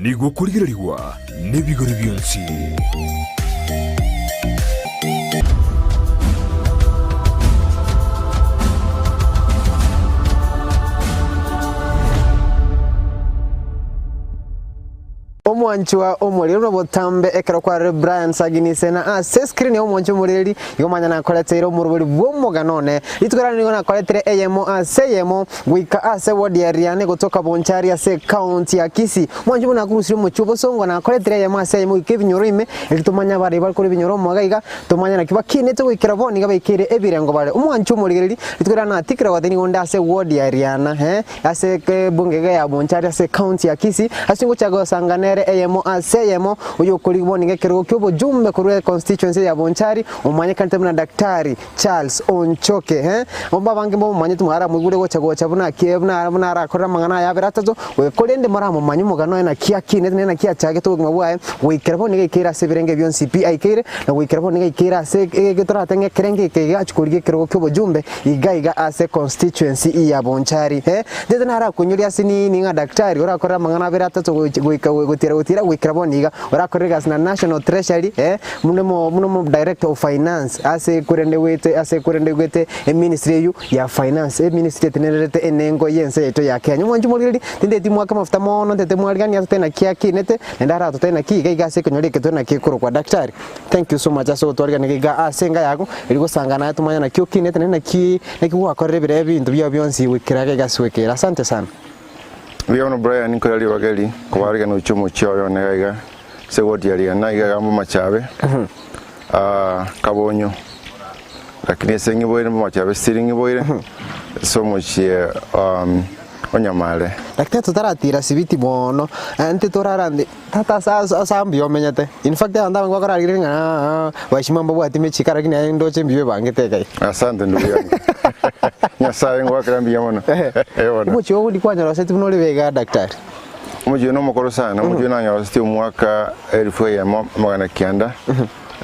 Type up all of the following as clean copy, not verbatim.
Nigo okorigererigwa nebigori bionsi. Omwanchwa omorero na botambe ekero kwarire Brian Saginise na ase escreen ya omwanchwa omoreri igo manya nakoreteire omorobori bw'omogano one. Rituko riane nigo nakoretire eyemo ase eyemo Goika ase ward ya Riane gotoka Bonchari ase ecounty ya Kisii. Mwanche buna nakorusirie omochie obosongo nakoretire eyemo ase eyemo goika ebinyoro ime, erio tomanye abarei bare korwa ebinyoro omoga iga, tomanye naki bakinete goikera bono iga baikeire ebirengo bare. Omwanche omorigereria, rituko riria natikire goteba nigo onde ase ward ya Riana, eh, ase ebunge iga ya Bonchari ase ecounty ya Kisii, ase ngochaka gosanga nere eyemo ase eyemo, oyokorigwa bono iga ekerogo ki'obojumbe korwa econstituency ya Bonchari, omanyekanete buna Daktari Charles Onchoke, eh, omba abange mbamomanyete mwaramoigure gocha gocha buna ki buna buna arakorere amang'ana aya abere atato, goika korende moramomanye omogano oye naki akinete naende naki achagete obogima bwaye, goikera bono nigo aikeire ase ebirenge bionsi pi aikeire, na goikera bono nigo aikeire ase ege torate ng'a ekerenge eke iga achia korigia ekerogo kia obojumbe iga iga ase constituency ya Bonchari, eh. Ntete narakonyoria ase nini ng'a daktari orakorere amang'ana abere atato gochi goika gotiira gotiira goikera bono iga, orakorere egasi na National Treasury, eh, buna omo buna omo director of finance. Ase korende goete ase korende goete eministry eyio ya finance, eministry etenenerete enengo y'ense yaito ya Kenya. Omwanchi omorigereria, tindeti mwake amafuta mono ntete mwariganie ase tari naki akinete, naende aratotebi naki iga iga ase ekenyoro eke tore naki ekorokwa. Daktari, thank you so much ase ogotwarigania iga iga ase enka yago, erio gosanga naye tomanye naki okinete naende naki naki gwakorire ebire ebinto biao bionsi goikera iga iga ase goikera. Asante sana. Mbuya mono Brian nkoira ribaga eri kobarigania gochia omochie oyo one iga iga ase ward ya Rigana iga iga Bomachabe. Kabonyo, lakini ase ng'iboire mbomachabe still ng'iboire ase omochie o Nyamare. Lakini totaratira sibiti mono, ante torarande tata ase ase ase mbuya omenyete. In fact abanto abange bakorarigereria ng'a aa waheshimiwa mbabwati emechiko lakini aye ndoche mbuya obangete iga iga. Asante ndugu yangu. Nyasaye ngoakera mbuya mono. Eh bono. Omochie ogo ndikwanyorosetie buna ore iga daktari. Omochie oyo nomokoro sana, omochie oyo nanyoroseti omwaka elifu eyemo 996.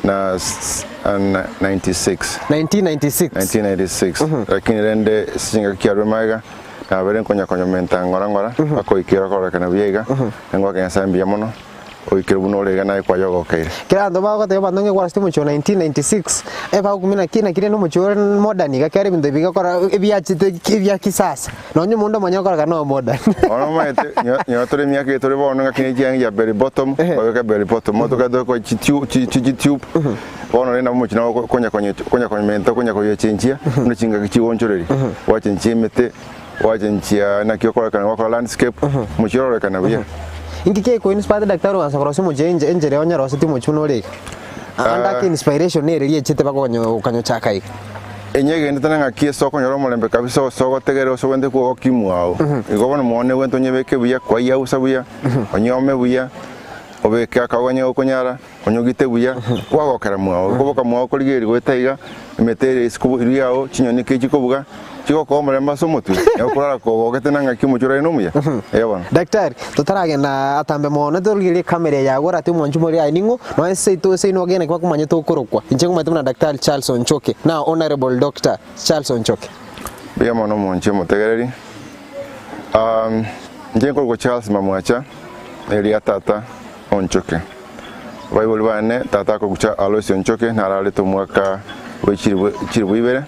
1996. 1996 lakini rende ase chingaki chiarure magega nabere nkonya konyomenta ng'ora ng'ora mpaka oikera kororekana buya iga, nengwake Nyasaye mbuya mono oikere buna ore iga naye kwayogokeire. Kera abanto bagoteba abanto ng'a ekwaroseti omochie o 1996, ebagokumia naki naki rende omochie ore modern iga kera ebinto ebi bigakora ebiachete ebia kisasa. Nonye omonto omonyene okoreka no modern. Bono omanyete nyo- nyowe tore emiaka eye tore bono ng'aki ne chianga chia bell bottom, babeke bell bottom, motoka tokoa chitu- chi- chi- chitube, bono rende nabo omochie nabo konya konya konya komenta konya koyechenchia, buna chingaki chigonchoreria, gwachenchia emete, gwachenchia naki okorekana gwakora landscape, omochie ororekana buya. Inki keko inspire daktari ogansa korosia omochie enche enchera onyerosetie omochie buna ore iga? Ande ake inspiration nere riechete mpaka okanyo okanyochaka iga. Enyegenete na ng'aki ase okonyora omorembe kabisa gose ogotegerera gose ogwente kwogokia mwao. Igo bono mono egwente onyebeke buya, kwaiausa buya, onyome buya, obeke akagogo onye gokonyara, onyogite buya, kwagokera mwao. Okoboka mwao korigereria goeta iga, emete ere isiko eri yao, chinyoni ekero chikobuga, chigokoa omorembe ase omotwe, na okorara kogogete na ng'aki omochie orare nomuya. Eeh bono. Daktari, totaragenda atambe mono torigererie ecamera eye agwo orate omwancho more aye ning'o, nonya seito seino ogende naki bakomanyete okorokwa. Inche nkomanyete buna Daktari Charles Onchoke, now Honourable Doctor Charles Onchoke. Mbuya mono omonche omotegereri. Inche nkorokwa Charles Mamwacha, eria tata Onchoke. Abaibori bane, tata akorokwa Alois Onchoke nararete omwaka bwe chilifu chilifu ibere,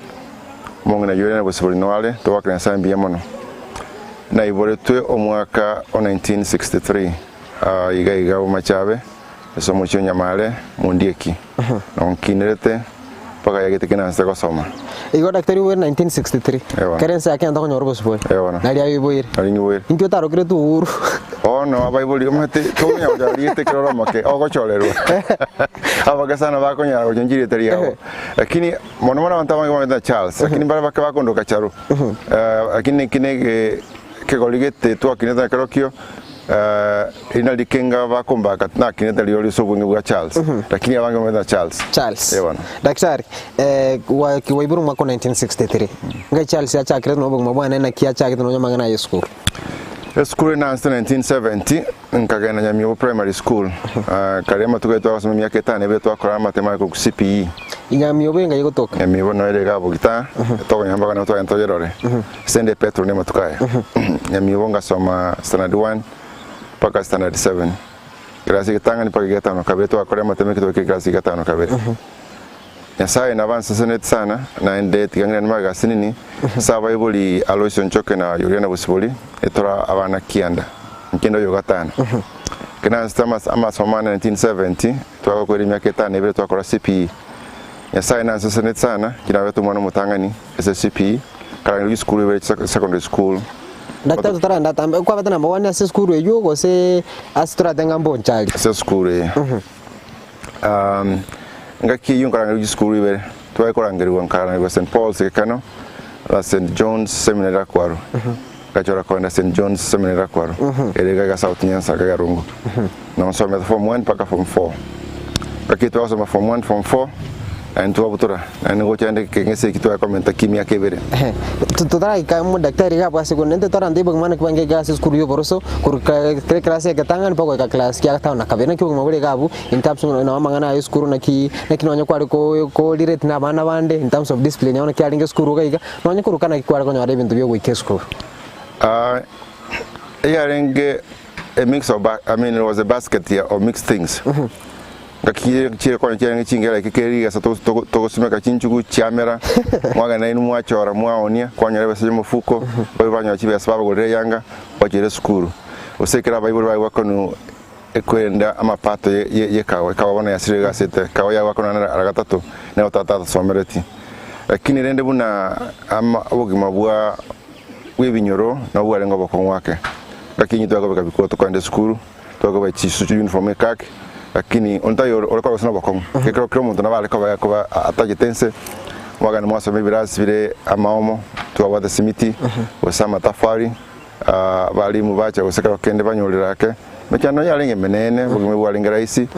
omong'ina oyio ore bosibori noare, togwakera Nyasaye mbuya mono. Naiboretwe omwaka o 1963 iga iga Bomachabe ase omochie o Nyamare Mondieki, nabo nkinerete mpaka yagete kenansete gosoma. Igo daktari oiboire 1963, Eeh bono. kera ense ya Kenya tokonyora obosibore, Eeh bono. nari aiboire. Nari nyiboire. Inki otarokeretwe Uhuru? Bono abaibori omanyete tokonya gochora rieta ekero ore omoke, ogochorerwa. Abake sana bakonyara gochenchia rieta riabo. Lakini mono mono abanto abange bamanyete ng'a Charles, lakini mbare bake bakondoka Charo. Lakini eki na ege ekegori gete twakinete nakerokio, eri nari rikenga bakombaka nakinete rirorio ase obong'e bwa Charles, lakini abange bamanyete ng'a Charles. Charles. Eh bono. Daktari, eh, gwa- waiborwe omwaka o 1963, ngai Charles achakire na obogima bwane naki achagete nonya amang'ana aye esukuru? Esukuru enansete 1970, nkagenda Nyamiobo Primary School, karia amatuko aye twagosoma emiaka etano ebere twakora amatemo aye korwa CPE. Nyamiobo engai egotoka? Nyamiobo noyo ere iga Bogita, tokonyora mpaka nabo twagenda toyerore, ase ende Petro ne amatuko aya. Nyamiobo ngasoma standard one. Mpaka standard 7. Ekerasi egetang'ani mpaka egetano na kabere twakora amatemo ekero twaikire ekerasi egetano na kabere. Nyasaye nabo anseseneti sana naende tiga ng'irane magega asinini ase abaibori Aloisio Nchoke na Yuriana Bosibori etora abana kianda inche nde oyo gatano. Ekero nansete amasomo ane 1970 twagakoira emiaka etano na ebere twakora CPE. Nyasaye nanseseneti sana inche nabete omwana omotang'ani ase CPE nkarangerigwa chisukuru ibere secondary school. Daktari totaragenda atambe, kwabete number one ase esukuru eywo gose ase torate ng'a mbonchari? Ase esukuru eye. Engaki eywo nkarangerigwa chisukuru ibere, tware korangerigwa nkarangerigwa St Paul's Gekano na St John's Seminary Rakwaro. Ngachora kogenda St John's Seminary Rakwaro, ere iga iga South Nyanza iga Rongo. Nabo nsomete form one mpaka form four. Engaki twasoma form one, form four, naende twabutora, naende ngocha ende ekeng'ese eki tware komenta kia emiaka ebere. Totaraika omodaktari iga abwo ase naende totarante obogima naki bwange iga ase esukuru ya oboroso korwa kera class egetang'ani mpaka goika class kia gatano na kabere. Naki obogima bore iga abwo in terms of nabo amang'ana aya esukuru naki naki nonye kware ko korelate na abana bande in terms of discipline yabo naki arenge esukuru iga iga, nonye koruka naki kware konyora ebinto bia ogoika esukuru. Eyarenge a mix of I mean it was a basket ya of mixed things. Ngaki chire konya chiarenge chingera eke kere rigesa togosimeka chinchugu chiamera, mwagenda nainwe mwachora mwaonia, kwanyora ebesa chia omofuko, baria banyora chibesa babagorera eyanga, bachire esukuru. Gose ekero abaibori baye bakonu ekwenda amapato ye ekawa, ekawa bono yasirire egasete, ekawa yagwakanwa naende ara gatato, nero tata atasomereti. Lakini rende buna ama obogima bwa bw'ebinyoro nabwo bwarenge obokong'u ake. Ngaki inye twakobeka bikoro tokogenda esukuru, twakobeka chisuti uniform ekaki, lakini onde taiyo ore korwa gose nobokong'u. Ekero kera omonto nabo are koba koba atagete inse, mwagenda mwasoma ebirasi bire amaomo, twabwate simiti, gose amatafari, abalimu bacha gose kero kende banyorire ake, emechando yarenge emenene, obogima bwarenge rahisi,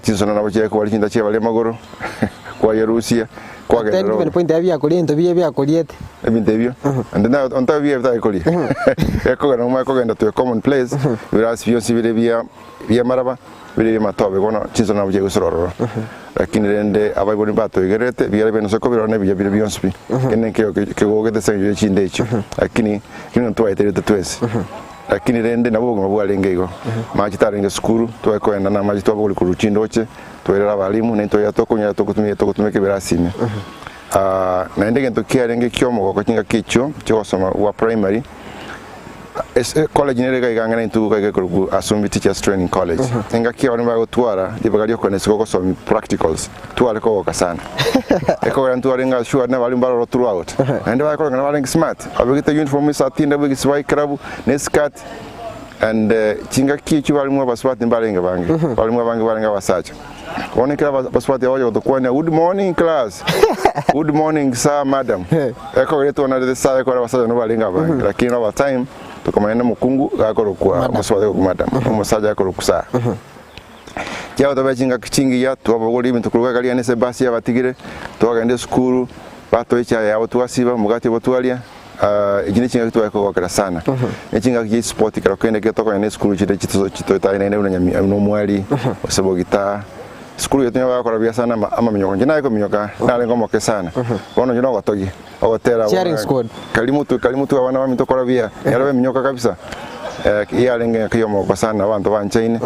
chinsono nabo chiare kobari chinta chiabare amagoro, kwayerusia, kwagenderera Ten point ebiakoria ebinto biria biakoriete. Ebinto ebio, ande na ontabe biria bitari koria. Ekogenda omanye kogenda to a common place, ebirasi bionsi bire bia biamaraba, bire biamatobe bono chinsono nabo chiagosira ororo. Lakini rende abaibori mbatoigererete, biara biane ase kobirora nebiya bire bionsi pi. Kende nkeiyo kegogete ase eng'encho ye chinde echio. Lakini ekio ntwaeterete twensi. Lakini rende nabo obogima bwarenge igo. Amache tarenge sukuru, tware kogenda na amache twabogori korwa chindoche, twairera abalimu, naintwe twagenda tokonywa togotumia togotumeka ebirasi ime. Naende egento kiarenge ki'omogoko chingaki echio chi'ogosoma gwa primary, ase college nere iga iga ang'e naintwe iga iga ekorokwa Asumbi Teachers Training College. Engaki abana bagotwara ribaga ri'okogenda isiko gosomia practicals, tware kogoka sana. Ekogera ntwarenge assured na abalimu baroro throughout. Naende bakoreng'ana barenge smart, babegete uniform esati endabu egesiba ekerabu, na eskirt, and chingaki echio abalimu abasubati mbarenge bange, abalimu abange barenge abasacha. Bono ekero abasubati aba bacha gotokwania, good morning class, good morning sir, madam, ekogera etwanarete sir ekero abasacha nabo barenge abange, lakini over time tokamanya na omokungu gakorokwa omosubati akorokwa madam, omosacha akorokwa sir. Chiagotobea chingaki chingiya, twabogoria ebinto korwa egari yaani ase ebasi yabatigire, twagenda esukuru, batoa echae yabo twasiba, omogati obo twaria. Echi ne chingaki tware kogokera sana, ne chingaki chia sport ekero kende ekero tokonya ne esukuru chire chitoetaine buna Nyamira buna Omwari, gose Bogitaa, esukuru yaito nigo bagokora buya sana ama amaminyoko, inche nare kominyoka narenge omoke sana, bono inche nogotogia, ogotera Cheering squad. kari motwe kari motwe abana baminto kora buya, nere beminyoka kabisa, yarenge engaki ya omogoko sana abanto banchaine,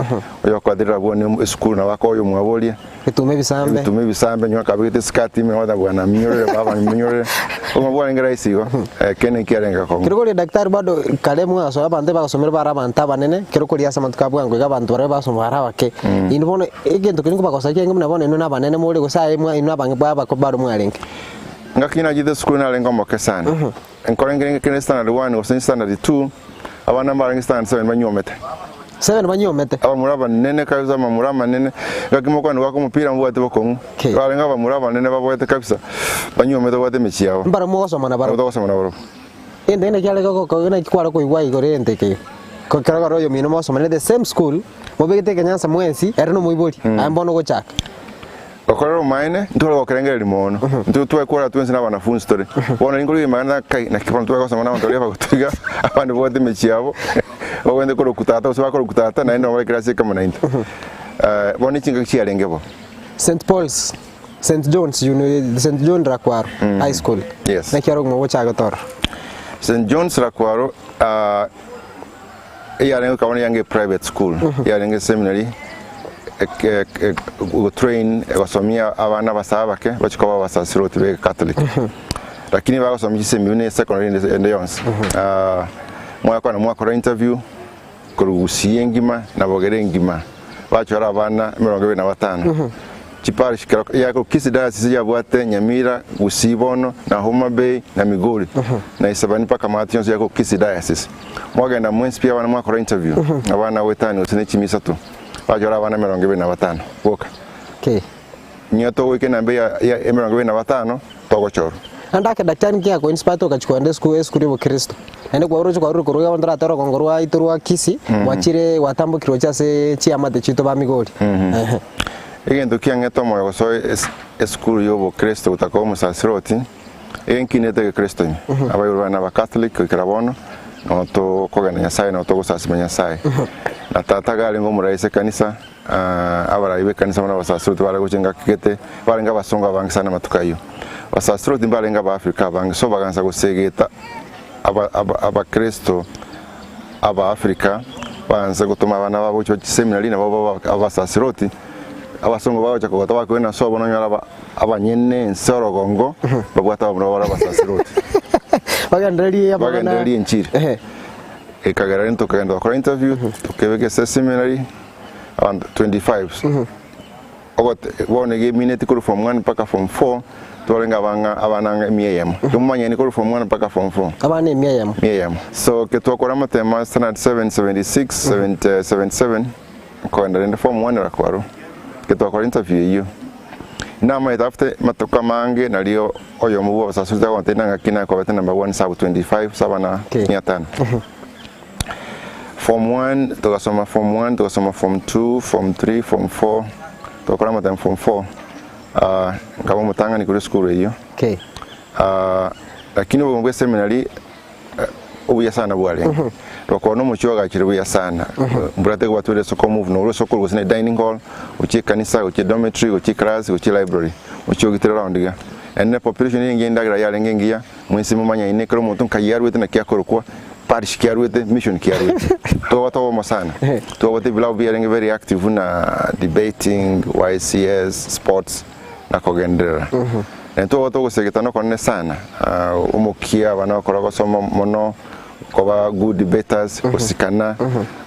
oyokoaterera abwo ne esukuru nabo akoa oyomwabo oria. Ebituma ebisambe. Ebituma ebisambe nyuma akabegete esikati ime ogoteba bwana minyorere baba minyorere. Obogima bwarenge rahisi igo, ekero naki kiarenge akong'u. Kero koria daktari bado kare mwasoa abanto ebagosomire bare abanto abanene, kero koria ase amatuko a bwango iga abanto baria basoma bare abake. Inwe bono egento keria nkobagosa kiaenge buna bono inwe nabanene more gose aye mwa inwe abange bwa abako bado mwarenge. Ngaki nachete esukuru narenge omoke sana. Nkorenge kende standard one gose standard two, abana mbarenge standard seven banyuomete. Seven banyuomete. Abamura abanene kabisa, amamura amanene, ngaki mokwana goaka omopira mobwate bokong'u. Okay. Barenge abamura abanene babwate kabisa, banyuomete babwate emechie yabo. Mbarabwo mogosoma nabarabwo. Togosoma nabarabwo. Egento naki are goko naki kware koigwa igoro egento eke. Ko ekero kare oyomino mogosoma the same school, mobegete ekenyansa mwensi, ere nomoibori, aye mbono ogochaka. Gokorera omomaene, ntitware gokerengereria mono. Intwe twekora twensi na abanafunsi tore. Bono ninkore rimang'ana kai, naki bono tware gosoma nabanto baria bagotoiga, abande babwate emechie yabo, bagende korokwa tata gose bakorokwa tata, naende nabo bare ekerasi ekemo naintwe. Bono ne chingaki chiarenge bo. St Paul's, St John's Uni, St John Rakwaro High School. Yes. Naki ore omogima ogochaka gotorora? St John's Rakwaro, ah. Eyarenge goika bono eyange private school, eyarenge seminary gotrain egosomia abana abasae abake bachie koba abasasiroti be Catholic. Lakini bagosomia chisemi buna esecondary ende ende yonsi. Mwakwana mwakora interview korwa Gusii engima na Bogere engima, bachora abana 25. Chiparish kero ya Kisii diocese yabwate Nyamira, Gusii bono, na Homa Bay, na Migori, na Isebani mpaka maate yonsi ya Kisii diocese. Mwagenda mwensi pi abana mwakora interview, abana goetania gose ne chimi isato, bachora abana 25 boka. Okay. Nigo togoika enamba ya ya 25 togochorwa. Naende ake daktari nki ako inspire togachia kogenda esukuru esukuru ya obokristo. Naende kwaroche kwarure korwa iga bono toratore orogongo rwaito rwa Kisii, gwachire gwatambokire gochia ase chiamate chiaito ba Migori. Ehe. Egento kiang'ete omoyo gosoa es- esukuru ya obokristo gotaka omosasiroti, egenkinete egekristo ime. Abaibori bane n'Abacatholic goikera bono, nabo tokogenda Nyasaye nabo togosasima Nyasaye. Na tata iga arenge omorai ase ekanisa, abarai b'ekanisa buna abasasiroti bare gocha engaki gete, barenge abasongo abange sana amatuko ayio. Abasasiroti mbarenge Abaafrika abange, so bagansa gosegeta aba- aba- abakristo Abaafrika baanse gotoma abana babo gochia chiseminari nabo babe abasasiroti, abasongo bagocha kogota bakoirana sobo nonyore aba abanyene ense orogongo babwate abamura bare abasasiroti. Bagendererie amang'ana. Bagendererie enchiri. Ehe. Ekagera rende tokagenda gokora interview, tokebeka ase seminary, abanto 25. Ogote bono iga emineti korwa form one mpaka form four, twarenge abang'a abana ang'e emia eyemo. Tomomanyani korwa form one mpaka form four. Abana emia eyemo. Emia eyemo. So ekero twakora amatemo standard 7, 76, 70, 77, nkogenda rende form one rakwarwa. Ekero twakora interview eyio, namanyete after amatuko amange nario oyomo bwa abasasuri agontebia ng'a ng'aki nakobete number one sub 25 ase abana Okay. mia tano. Form one, togasoma form one, togasoma form two, form three, form four, togakora amatemo form four, ah, nkaba omotang'ani korwa esukuru eyio. Okay. Ah, lakini obogima bwa eseminary eh, obuya sana bwarenge. Togakora na omochie oagachire buya sana. Mbura tegobatwera esoko move norwa esoko gose ne dining hall, gochia ekanisa, gochia dormitory, gochia eclass, gochia library, omochie ogitire round iga. Naende population eye endagera yarenge engiya, mwensi momanyaine ekero omonto nkai arwete naki akorokwa, Parish ki arwete, mission ki arwete. Twabwate obomo sana. Twabwate ebilabu biarenge very active buna debating, YCS, sports na kogenderera. Naende twabwate ogosegetana okonene sana, ah, omokia abana bakora gosoma mono, koba good debaters, gosikana,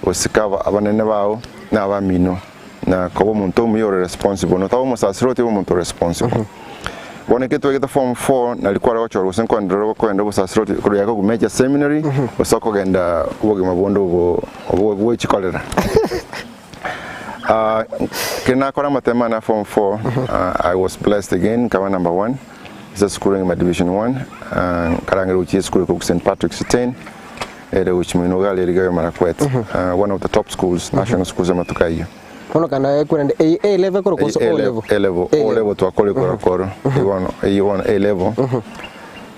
gosika aba- abanene bao na abamino. Na koba omonto omuya ore responsible. Notaba omosasiroti obe omonto responsible. Bono ekero twagete form four nari kware gochorwa gose nkoenderera okoenda obosasiroti korwa yaka major seminary gose okogenda obogima bonde obo obo bwechikorera. Ah, ekero nakora amatemo ane a form four, ah, I was blessed again nkaba number one ase esukuru engima division one, ah, nkarangerwa gochia esukuru ekorokwa St Patrick's Iten ere gochia moino iga aria Elgeyo Marakwet, ah, one of the top schools, national schools amatuko ayio. Bono kanda ekwerende eye A level ekoro gose O level? A level, O level twakora ekora koro. Bono eye bono A level.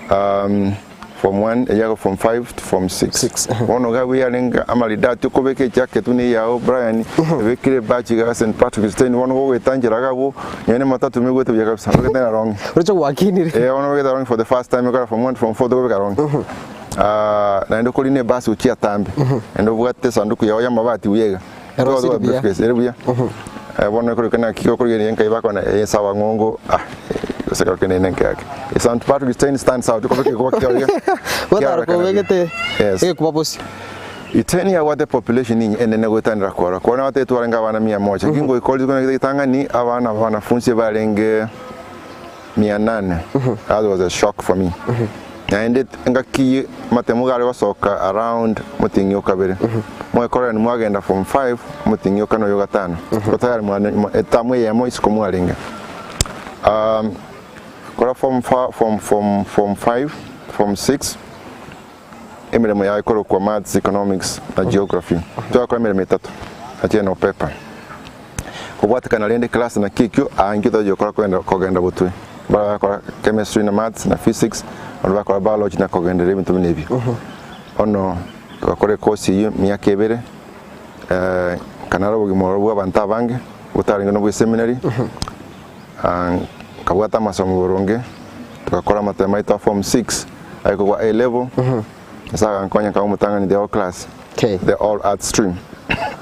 Um, form 1 eyago form 5 to form 6. Six. Bono iga buya arenge amaridadi okobeka ejacket buna eyao Brian, ebekire ebachi iga St Patrick's Day bono gogoetanchera iga abwo, nonye na ematatu emegwete buya kabisa, obegete na rong'i. Oroche gwakinire. Eh, bono obegete rong'i for the first time ekero form 1 to form 4 tokobeka rong'i. Ah, naende okorina ebasi gochia atambe, naende obwate esanduku yao ya amabati buya iga. Erosiri buya. Briefcase ere buya. Eh, bono ekorokwa naki okorigereria enkai bakona ensawa ng'ongo ah gose kero kende nenke yake. St Patrick's Day stands out okobeka egekuba kiao iga. Gotara kiarorekana buya. kobegete Yes. egekuba bosio. Iten yabwate population inye enene goetanera korora. Korora nabatebie twarenge abana mia moja. Lakini goika rituko ritang'ani abana abanafunsi barenge 800. That was a shock for me. Naende engaki amatemo iga are gosoka around omotienyi o kabere, mwakorera mwagenda form five, omotienyi o kane oyo o gatano, igo tayari mwane etamu eyemo isiko mwarenge. Kora form fa form form form five, form six, emeremo yaye ekorokwa maths, economics na geography. Twakora emeremo etato, nachire no paper. Kobwatekana rende class naki ekio, aa intwe tochia gokora kogenda kogenda botwe. Baria bagakora chemistry na maths na physics, abande bakora biology na kogenderera ebinto buna ebio. Bono togakora ecourse eyio emiaka ebere, nkanara obogima obo bwa abanto abange, botarenge na obwa eseminary, nkabwata amasomo boronge, togakora amatemo aito a form six, aye kogwa A level, Nyasaye agankonya nkaba omotang'ani the whole class. Okay. The all arts stream.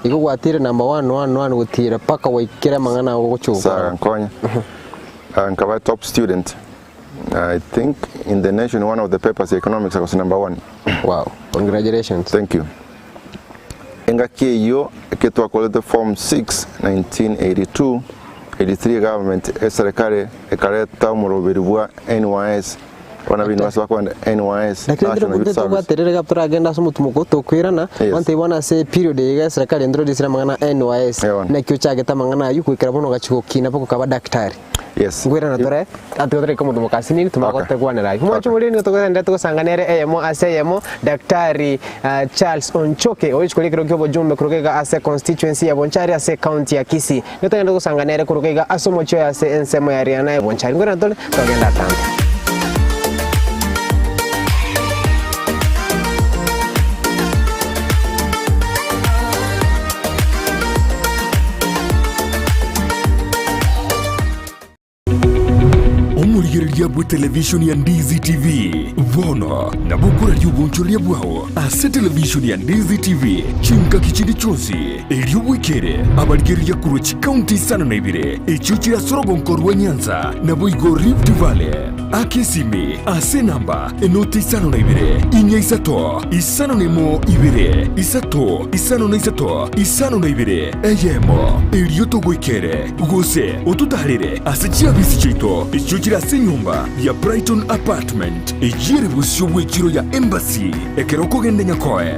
Igo gwatire number one one one gotira mpaka gwaikera amang'ana ago gochia Saga gokora. nkonya. Nkaba top student. I think in the nation one of the papers economics I was number one. Wow, congratulations. Thank you. Engaki eyio eke twakorete form 6 1982 83 government eserekari ekareta omoroberi bwa NYS abana ba university bakogenda NYS Lakini National Youth Service. tobwaterere iga toragende ase omotumo tokoirana Yes. bono bono ase period eye iga eserekari introducire amang'ana a NYS Eh, bono. naki ochagete amang'ana aywo goikera bono ogachia gokina mpaka okaba daktari. Yes. Nkoirana tore atiga tore omonto mokasinini tumanye Okay. gotegwanera aywo. Mwanche Okay. more nigo togotenderera togosanga nere eyemo ase eyemo Daktari Charles Onchoke oyochia koria ekero kia obojumbe korwa iga ase constituency ya Bonchari ase ecounty ya Kisii. Nigo togende gosanga nere korwa iga ase omochie oye ase ensemo ya Riana ya Bonchari. Nkoirana tore togende atambe. Omorigereria bw'etelevishoni ya Ndizi TV bono nabo okoraria obonchoreria bwao ase televishoni ya Ndizi TV chingaki chinde chionsi, erio bwekere abarigereria korwa chikaunti isano na ibere echio chire ase orogonko rwa Nyanza naboigo Rift Valley. Aka esimi ase enamba enoti isano na ibere, inya isato, isano na emo ibere, isato, isano na isato, isano na ibere, eyemo, erio togoikere, gose ototaarere ase chiabisi chiaito echio chire ase enyomba ya Brighton Apartment, eyio ere bosio bw'echiro ya Embassy, ekero okogenda Nyakoe.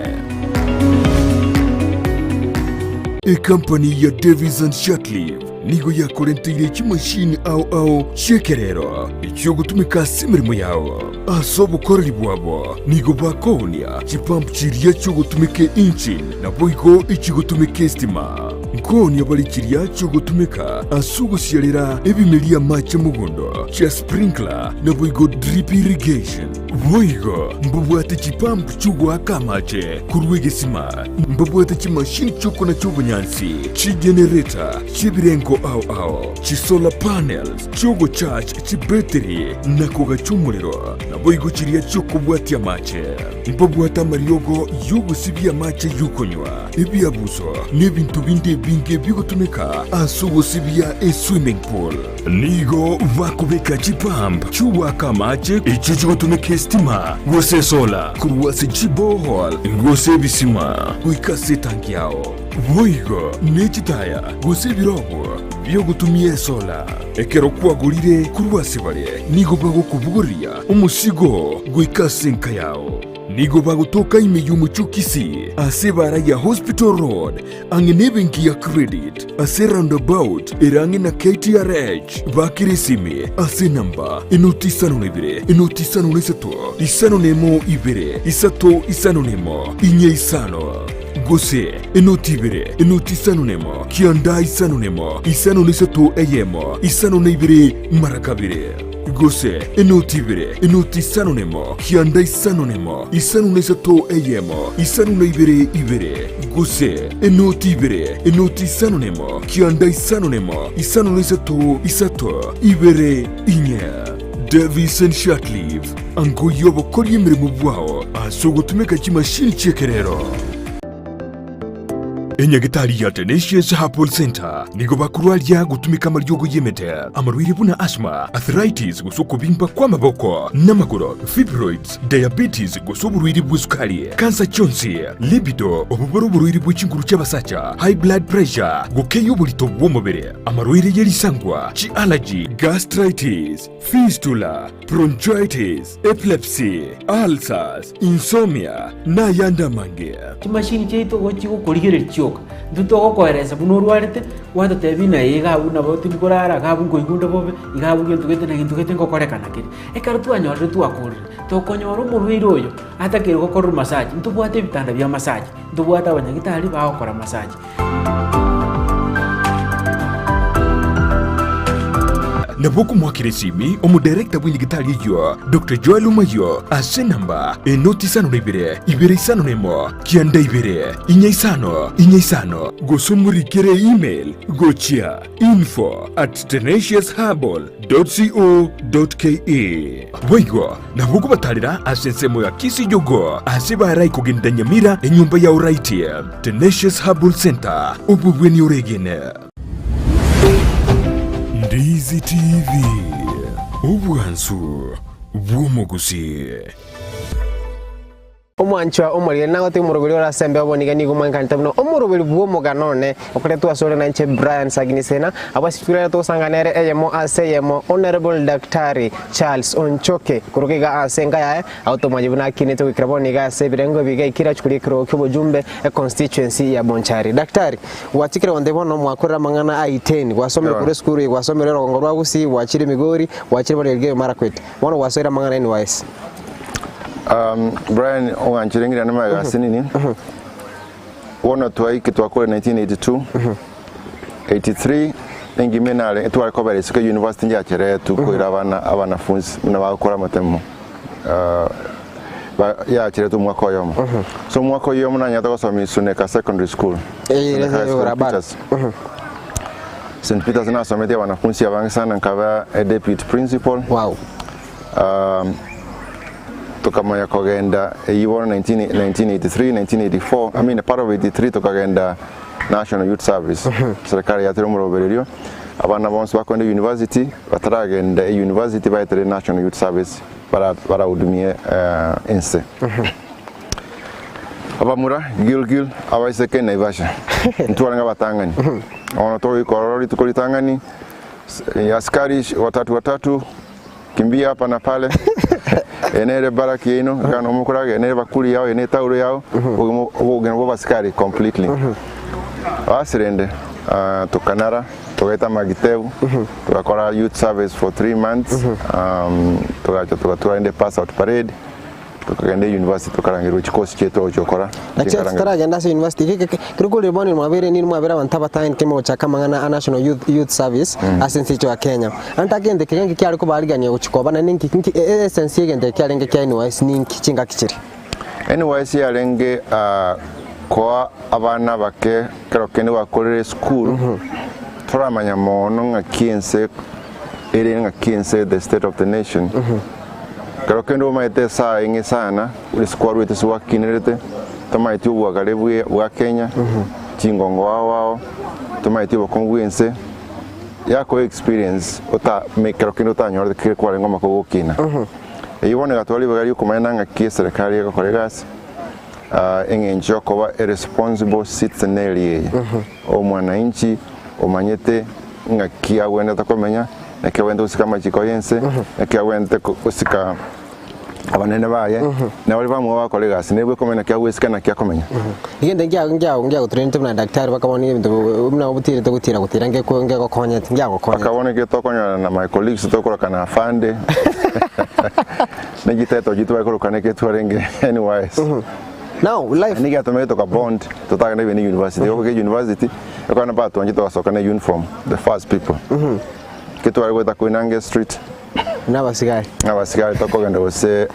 Ekampani ya Davis and Shirtliff Nigo yakorenteire chimashini ao ao chi'ekerero echi'ogotumeka ase emeremo yao. Ase obokoreri bwabo nigo bakoonia chipump chiria chi'ogotumeka engine, naboigo echigotumeka estima. Nkoonia bare chiria chi'ogotumeka ase ogosiarera ebimeria amache mogondo, chia sprinkler, naboigo drip irrigation. Boigo mbabwate chipump chi'ogoaka amache korwa egesima, mbabwate chimashini chi'okonacha obonyansi, chigenereta chi'ebirengo ao ao, chisolar panels chi'ogocharge chibetiri na kogacha omorero, naboigo chiria chi'okobwatia amache. Mbabwate amariogo y'ogosibia amache y'okonywa, ebiabuso, na ebinto binde ebinge bigotumeka ase ogosibia eswimming pool. Nigo bakobeka chipump chi'ogoaka amache echio chigotumeka esitima gose esola korwa ase chiborehole gose ebisima goika ase etanki yao. Boigo ne chitaya gose ebirogo bi'ogotumia esola. Ekero kwagorire korwa ase bare, nigo bagokobogoria omosigo goika ase enka yao. Nigo bagotoka ime y'omochie o Kisii ase ebaara ya Hospital Road ang'e nebenki ya Credit ase roundabout ere ang'e na KTRH. Bakera esimi ase enamba enoti isano na ibere, enoti isano na isato, isano na emo ibere, isato isano na emo, inye isano. Gose enoti ibere, enoti isano na emo, kianda isano na emo, isano na isato eyemo, isano na ibere mara kabere. Gose enoti ibere, enoti isano na emo, kianda isano na emo, isano na isato eyemo, isano na ibere ibere. Gose enoti ibere, enoti isano na emo, kianda isano na emo, isano na isato isato ibere inye. Davison Shirtliff, angoyia obokoria emeremo bwao ase ogotumeka chimashini chi'ekerero. Enyagetari ya Tenacious Herbal Centre nigo bakorwaria gotumeka amariogo y'emete, amarwaire buna asthma, arthritis gose okobimba kw'amaboko n'amagoro, fibroids, diabetes gose oborwaire bw'esukari, kansa chionsi, libido, obobore oborwaire bwe chinguru chi'abasacha, high blood pressure, gokeyia oborito bw'omobere, amarwaire ye risangwa, chi'allergy, gastritis, fistula, bronchitis, epilepsy, ulcers, insomnia, na ayande amange. Chimashini chiaito igo chigokorigereria chioka, intwe togokoeresa buna orwarete, gwatotebia ng'a ee iga abwo nabo tindi korara, iga abwo nkoigwa onde bobe, iga abwo gento gete na gento gete ngokorekana kere. Ekero twanyorire twakorire, tokonyora omorwaire oyo atakeire gokorerwa massage, ntobwate ebitanda bia massage, ntobwate abanyagitari bagokora massage. Nabo okomoakera esimi omodarekta bw'enyagitari eyio, Doctor Joel Omayio, ase enamba enoti isano na ibere, ibere isano na emo, kianda ibere, inya isano, inya isano. Gose omorikere email gochia info at tenaciousherbal dot co dot ke. Boigo nabo okobatarera ase ensemo ya Kisii Jogoo ase barai kogenda Nyamira enyomba ya Oraiti, Tenacious Herbal Centre, obobweni oregene. Ndizi TV, obwansu bw'omogusii. Omwanchwa omoriri nagotebi omoroberi ore ase embeo bono iga nigo mwankanete buna omoroberi bw'omogano one, okoretwa asore nainche Brian Sagini Sena, abwo ase rituko riaye togosangana nere eyemo ase eyemo, Honourable Daktari Charles Onchoke, korwa iga ase enka yaye, agwo tomanye buna akinete goikera bono iga ase ebirengo ebi iga aikire achie koria ekerogo ki'obojumbe econstituency ya Bonchari. Daktari, gwachikire gontebia bono mwakorire amang'ana a Iten, gwasomire korwa esukuru eye, gwasomire orogongo rwa Gusii, gwachire Migori, gwachire bono Elgeyo Marakwet, bono gwasoire amang'ana NYS. Brian ong'anchire ng'irane magega ase nini, bono twaike twakore 1982, 83 engima enare etware kobera isiko university njacheretwe koira abana abanafunzi buna bagokora amatemo ba yacheretwe omwaka oyomo. So omwaka oyomo nanyarete gosoma Isuneka secondary school, Eh, Isuneka High School, ora bado. Peters. St Peters nasometie abanafunzi abange sana nkaba a deputy principal. Wow. Tokamanya kogenda eyio bono 1983, 1984, I mean part of 83 tokagenda National Youth Service. Serikali yatera omorobererio, abana bonsi bakogenda university, bataragenda university baetere National Youth Service bara barahudumie ense. Abamura Gilgil, abaiseke Naivasha. Ntwarenge abatang'ani. Bono togoika ororo rituko ritang'ani, askari watatu watatu Kimbia hapa na pale, eye nere baraki yaino, ekero nomo okoraga, eye nere bakuri yao, eye ne etauro yao, obogima obogima bwa abasikari completely. Basi rende ah, tokanara togaeta amagitebu, togakora youth service for 3 months, togacha togatura rende pass out parade, Tokagenda eyunivasiti tokarangerwa chikosi chiaito ogochia gokora. Naki Chinkarangerwa. totaragenda ase university ke- ke- kero korire bono mwabere nini mwabere abanto abatang'ani kemo gochaka amang'ana a National Youth, Youth Service ase ense yaito ya Kenya. Ante agento eke genki kiare kobarigania gochia koba naende nki nki e- e- essence y'egento eke kiarenge kia NYS ninki chingaki chiria? NYS yarenge ah, koa abana abake kero kende gwakorire esukuru toramanya mono ng'aki ense ere ng'aki ense the state of the nation. Ekero kende omaete esaa eng'e sana, ase kwarwete ase gwakinerete, tomaeti obwagare bwe bwa Kenya, chingongo ao ao, tomaeti obokong'u bw'ense, yakoa experience ota me ekero kende otanyorete kere kwarenge omaka ogokina. Eyio bono egatwara ribaga riokomanya ng'aki eserekari egokora egasi, eng'encho yokoba a responsible citizen neri eye, omwananchi omanyete ng'aki agwenerete komenya, naki agwenerete gosika amachiko y'ense, naki agwenerete gosika abanene baye, na baria bamwabo bagokora egasi, nere bwekomenya naki agwesika naki akomenya. Egento nkia nkia nkiagotrainete buna daktari mpaka bono ebinto buna obotirete gotira gotira ngeko ngegokonyete ngiagokonyete. Mpaka bono ekero tokonyora na my colleagues tokorokana afande, ne chititle chiaito bakorokana ekero twarenge NYS. Now life. Nigo yatomete toka bond totagenda even university. Igo goika university, ekero batwanchete togasoka ne uniform, the first people. Ekero tware goeta Koinange street, Na abasigari. abasigari tokogenda gose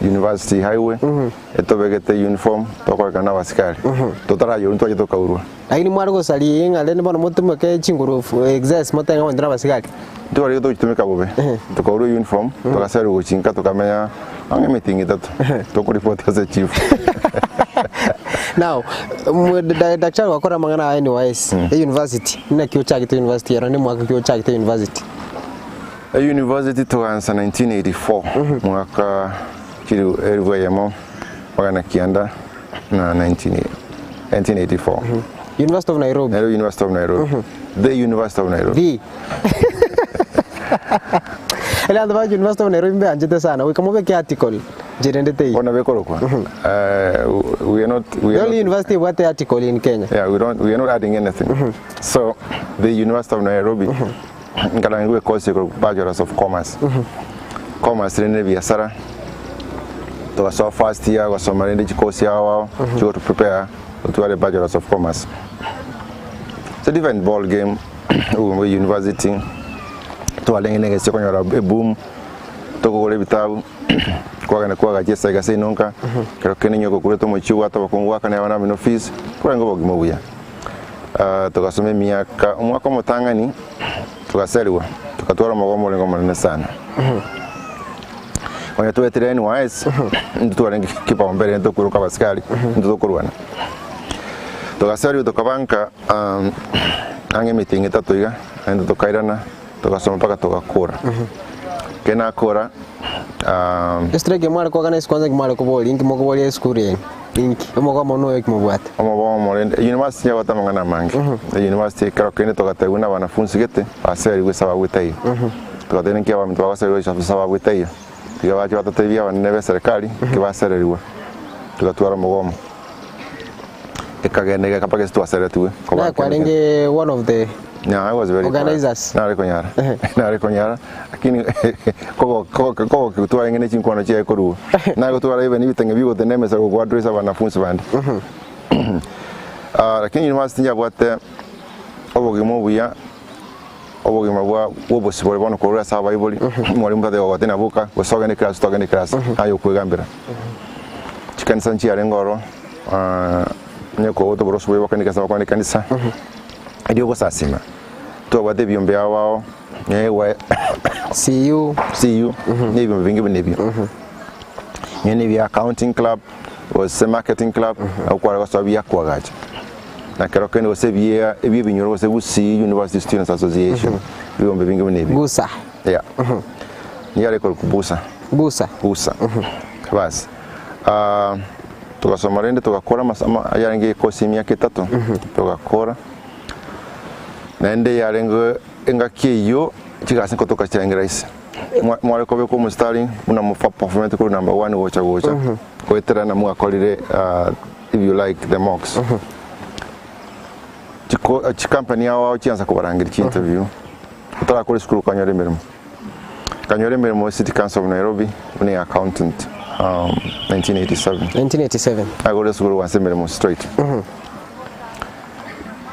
University highway, etobegete uniform, tokorekana na abasigari. Totarayorwa ntwacha tokaurwa. Lakini mware gosaria ng'a rende bono motumeke chinguru excess motebe ng'a intwe nabasigari. Ntwarenge togochitumeka bobe, tokaurwa uniform, togaserwa gochia nka tokamenya ang'e emitingi etato, tokoripoti ase chief. Now, daktari gwakora amang'ana aya NYS, e university, naki ochagete university ero, nemwaka ki ochagete university? E university togansa 1984, mwaka chiri elifu eyemo magana kianda na 19 1984. University of Nairobi. Nairobi, University of Nairobi. The University of Nairobi. The. Ele anto ba University of Nairobi mbeanchete sana. Goika mobeke article ncherende teiyo. Bona bekorokwa. We are not we The are only not, university ebwate article in Kenya. Yeah, we don't we are not adding anything. So the University of Nairobi nkarangigwe course ekorokwa Bachelors of Commerce. Commerce rende biasara. Togasoa first year gosoma rende chikosi ao ao chigo to prepare otware Bachelors of Commerce. It's a different ball game. University. Twarenge na egesi okonyora eboom, tokogora ebitabu, kwagenda kwagacha esaiga seino nka, ekero kende onye okokurete omochie obwate obokongu goakana abana bamino fees, kwarenge obogima obuya. Togasoma emiaka, omwaka omotang'ani togaserigwa, togatwara omogomo orenge omonene sana. Onye twetire NYS, intwe twarenge kipaumbele intwe tokoiroka abasikari, intwe tokorwana. Togaserigwa tokabanka ang'e emitingi etato iga, naende tokairana, togasoma mpaka togakora. Ekero nakora. Estrike mware koorganize kwanza inki mware koboria, inki mokoboria esukuru eye? Inki? Omogomo noyo ki mobwate? Omogomo rende, university yabwate amang'ana amange. University ekero kende togatebiwa na abanafunsi gete, baserigwe esababu etaiyo. Togatebia ninki abanto bagoserigwa esababu etaiyo. Tiga bache batotebie abanene be serikali nki basererigwe. Togatwara omogomo. Ekagenda egeka mpaka ase twaseretigwe. Naye kwarenge one of the Yeah, I was very quiet. Organizers. Nare konyara. Nare konyara. Lakini kogo kogo kogo twarenge ne chinkwano chiaye korwa. Nare gotwara even ebitenge bigotenda emesa gokoaddress abanafunsi bande. Ah, lakini university njabwate obogima obuya obogima bwa bw'obosibore bono korwa ase abaibori mwalimu tate gogote naboka gose ogende class togende class aye okwegambera. Chikanisa nchiarenge ororo ah, onye kogota oboroso bwaye bakogenda ekanisa bakogenda ekanisa. Erio ogosasima, twabwate ebiombe ao ao, AY, CU. CU, na ebiombe binge buna ebio. Onye na ebia accounting club, gose marketing club, nabo kware gosoa bia koagacha. Na kero kende gose ebia ebia ebinyoro gose Gusii University Students Association, ebiombe binge buna ebio. Gusa. Yeah. Nigo yare korokwa Busa. Gusa. Busa. Basi. Ah, Togasoma rende togakora amasomo ayarenge ekosi emiaka etato, togakora. Naende yarenge engaki eyio chigasi nkotoka chiarenge rahisi. Mwa- Mware kobekwa omositari buna mofa performete korwa number one gocha gocha, goetera na mwakorire ah, if you like the mocks. Chiko chikampani ao ao chiansa kobarangeria chi interview, otarakora esukuru okanyora emeremo. Nkanyora emeremo City Council of Nairobi buna e accountant 1987. 1987. Nagorire esukuru gwansa emeremo straight.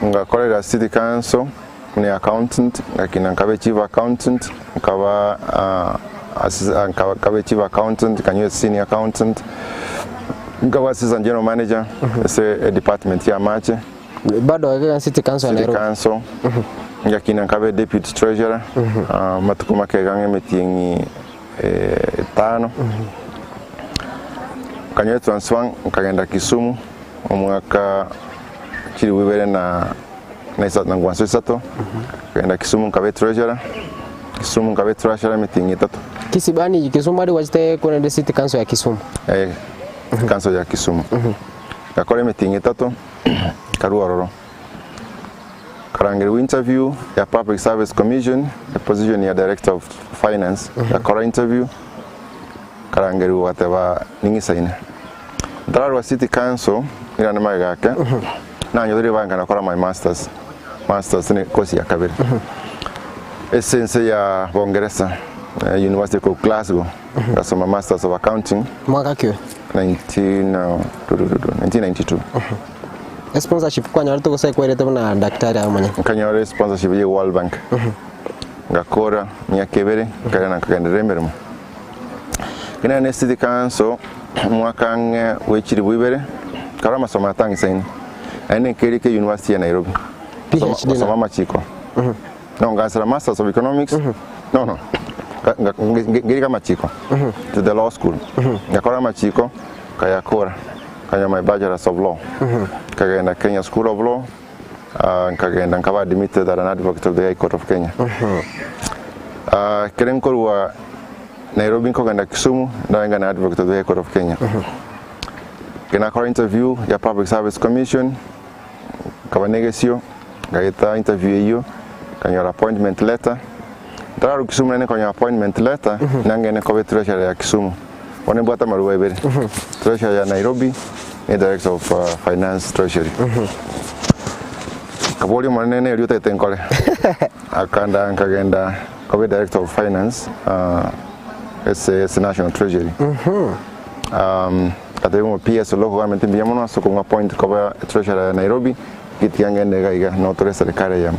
Ngakorera City Council buna e accountant, ngakina nkaba chief accountant, nkaba nkaba chief accountant, nkanywa senior accountant, nkaba assistant general manager ase edepartment ya amache. Bado iga City Council ya City Nairobi. Council, ngakina nkabe deputy treasurer, amatuko make iga ng'a emetienyi etano, nkanyora etransfer nkagenda Kisumu omwaka chilifu ibere na na isa na ngwanso isato, nkagenda Kisumu nkabe treasurer, Kisumu nkabe treasurer emetienyi etato. Kisibani Kisumu aria gwachete korende City Council ya Kisumu. Eh, Council ya Kisumu. Ngakora emetienyi etato. Nkarua ororo, nkarangerigwa interview ya Public Service Commission, eposition ya Director of Finance, ngakora interview, nkarangerigwa gateba ning'isaine. Ntararua City Council, nirande magega ake, nanyorire ribaga nkagenda gokora my masters, masters ne course ya kabere, ase ense ya Bongeresa, University of Glasgow, ngasoma masters of accounting. Mwaka ki oyo? 1992. Esponsorship kwanyorete gose ekwerete buna daktari aye omonyene? Nkanyora esponsorship ye World Bank. Ngakora miaka ebere, nkairana nkagenderera emeremo. Ekero naende City Council omwaka ang'e bwe chilifu ibere, nkare amasomo atangisaine, naende nkerika University ya Nairobi. PhD na? Gosoma amachiko. No, ngansera Masters of Economics, no, no, ngerika amachiko to the law school. Ngakora amachiko, nkayakora, nkanyora my Bachelors of Law. Nkagenda Kenya School of Law, ah, nkagenda nkaba admitted as an advocate of the High Court of Kenya. Ah, ekero nkorwa Nairobi nkogenda Kisumu, ndarenge an advocate of the High Court of Kenya. Ekero nakora interview ya Public Service Commission, Nkaba negesio, ngaeta interview eyio, nkanyora appointment letter. Ntararwa Kisumu naende nkanyora appointment letter, nangende nkobe treasurer ya Kisumu. Bono nimbwate amaruba abere, treasurer ya Nairobi ne director of finance treasury. Nkaboria omonene neri otagete nkore, akandaa nkagenda nkobe director of finance ase ase national treasury. Ngatebia omo PS local government mbuya mono ase okong'a appoint koba treasurer ya Nairobi, getiga ngende iga iga noo tore eserekari eyemo.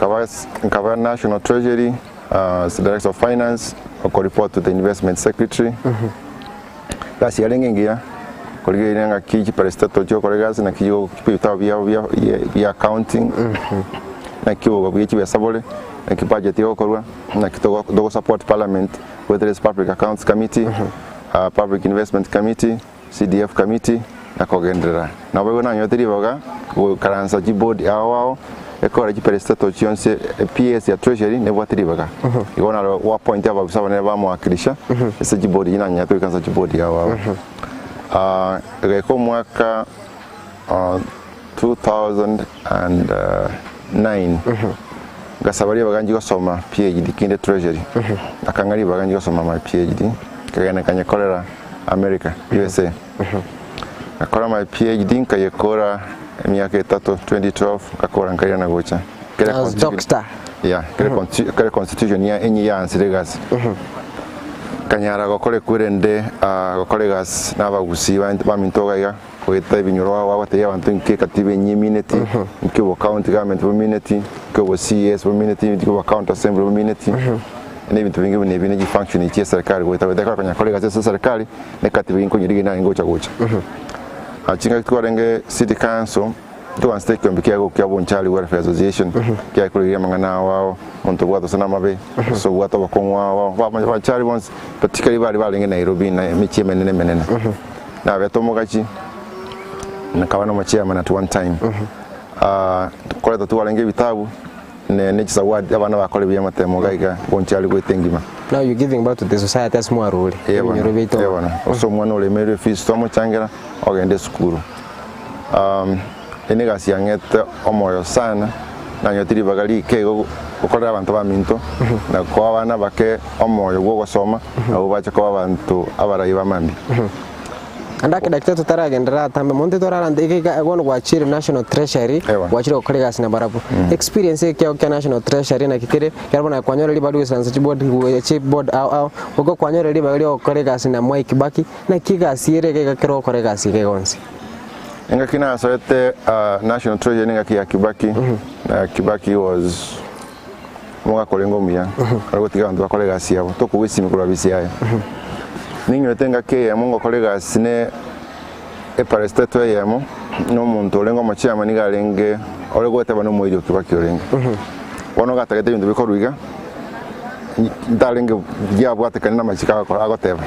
Nkaba nkaba National Treasury as Director of Finance, oko report to the Investment Secretary. Egasi yarenge engiya, korigereria ng'aki chiparasitato chiokora egasi, naki ebitabu biabo bia bia accounting, naki obobe bwe chibesa bore, naki budget egokorwa, naki togo togo support parliament whether is public accounts committee, public investment committee, CDF committee, na kogenderera. Naboigo nanyorete ribaga goikaransa chiboard ao ao, ekore chiparasitato chionsi PS ya treasury nebwate ribaga. Igo naro go appoint ababisa abanene bamowakilisha ase chiboard echi nanyarete goikaransa chiboard ao ao. Egaika omwaka 2009 ngasaba ribaga nchie gosoma PhD kinde treasury, akang'a ribaga nchie gosoma my PhD, nkagenda nkanyekorera America, USA. Ngakora my PhD nkayekora emiaka etato 2012 ngakora nkairana gocha. Kere As constitution- doctor. Yeah, kere consti- kere constitution ya enye yansire egasi. Nkanyara gokora ekwerende ah, gokora egasi na abagusii bainte baminto iga iga goeta ebinyoro ao bagotebia abanto inki ekatiba enye emineti, inki obo county government bomineti, inki obo CS bomineti, inki obo county assembly bomineti, na ebinto binge buna ebi ne chifunction echi chia eserekari goeta goeta ekero konya kore egasi ase eserekari, na ekatiba eyio nkonyerigia nare ngocha gocha. Chingaki twarenge city council, ntwansete ekiombe kiaye gokia Bonchari Welfare Association, kiaye korigereria amang'ana ao ao, omonto obwate gose namabe, gose obwate obokong'u ao ao, ba Bonchari bonsi, particularly baria barenge Nairobi na emechie emenene emenene. Nabete omogachi, nkaba na omochairman at one time. Koreta twarenge ebitabu, ne ne chisawadi abana bakore buya amatemo iga iga Bonchari goeta engima. Now you giving back to the society ase mwarure Ee bono, ebinyoro biaito. ee bono. Ase omwana oremeirwe efees twamochangera ogende esukuru. Eye negasi yang'ete omoyo sana, nanyotire ribaga rike igo gokorera abanto baminto na koa abana bake omoyo bwa ogosoma nabo bache koba abanto abarai ba mambia. Ande ake dakika totaragenderera atambe monto torarante iga iga bono gwachire National Treasury Ewa. gwachire gokora egasi na barabwo. Experience ekiao kia National Treasury naki kere ekero bono aye kwanyora ribaga rigoisaransa chiboard chiboard ao ao, goika kwanyora ribaga ria gokora egasi na Mwai Kibaki, naki egasi ere iga iga ekero ogokora egasi iga iga onsi. Engaki nasoete National Treasury nengaki ya Kibaki, na Kibaki was omogaka orenge omuya, ore gotiga abanto bakore egasi yabo, tokogwa esimi korwa bisi yaye. Ninyorete engaki eyemo ngokora egasi ne eparastato eyemo, na omonto orenge omochairman nigo arenge ore goeteba na omoiri o Kibaki orenge. Bono gatagete ebinto bikorwa iga, ntarenge biabwatekani na amachiko agokora agoteba.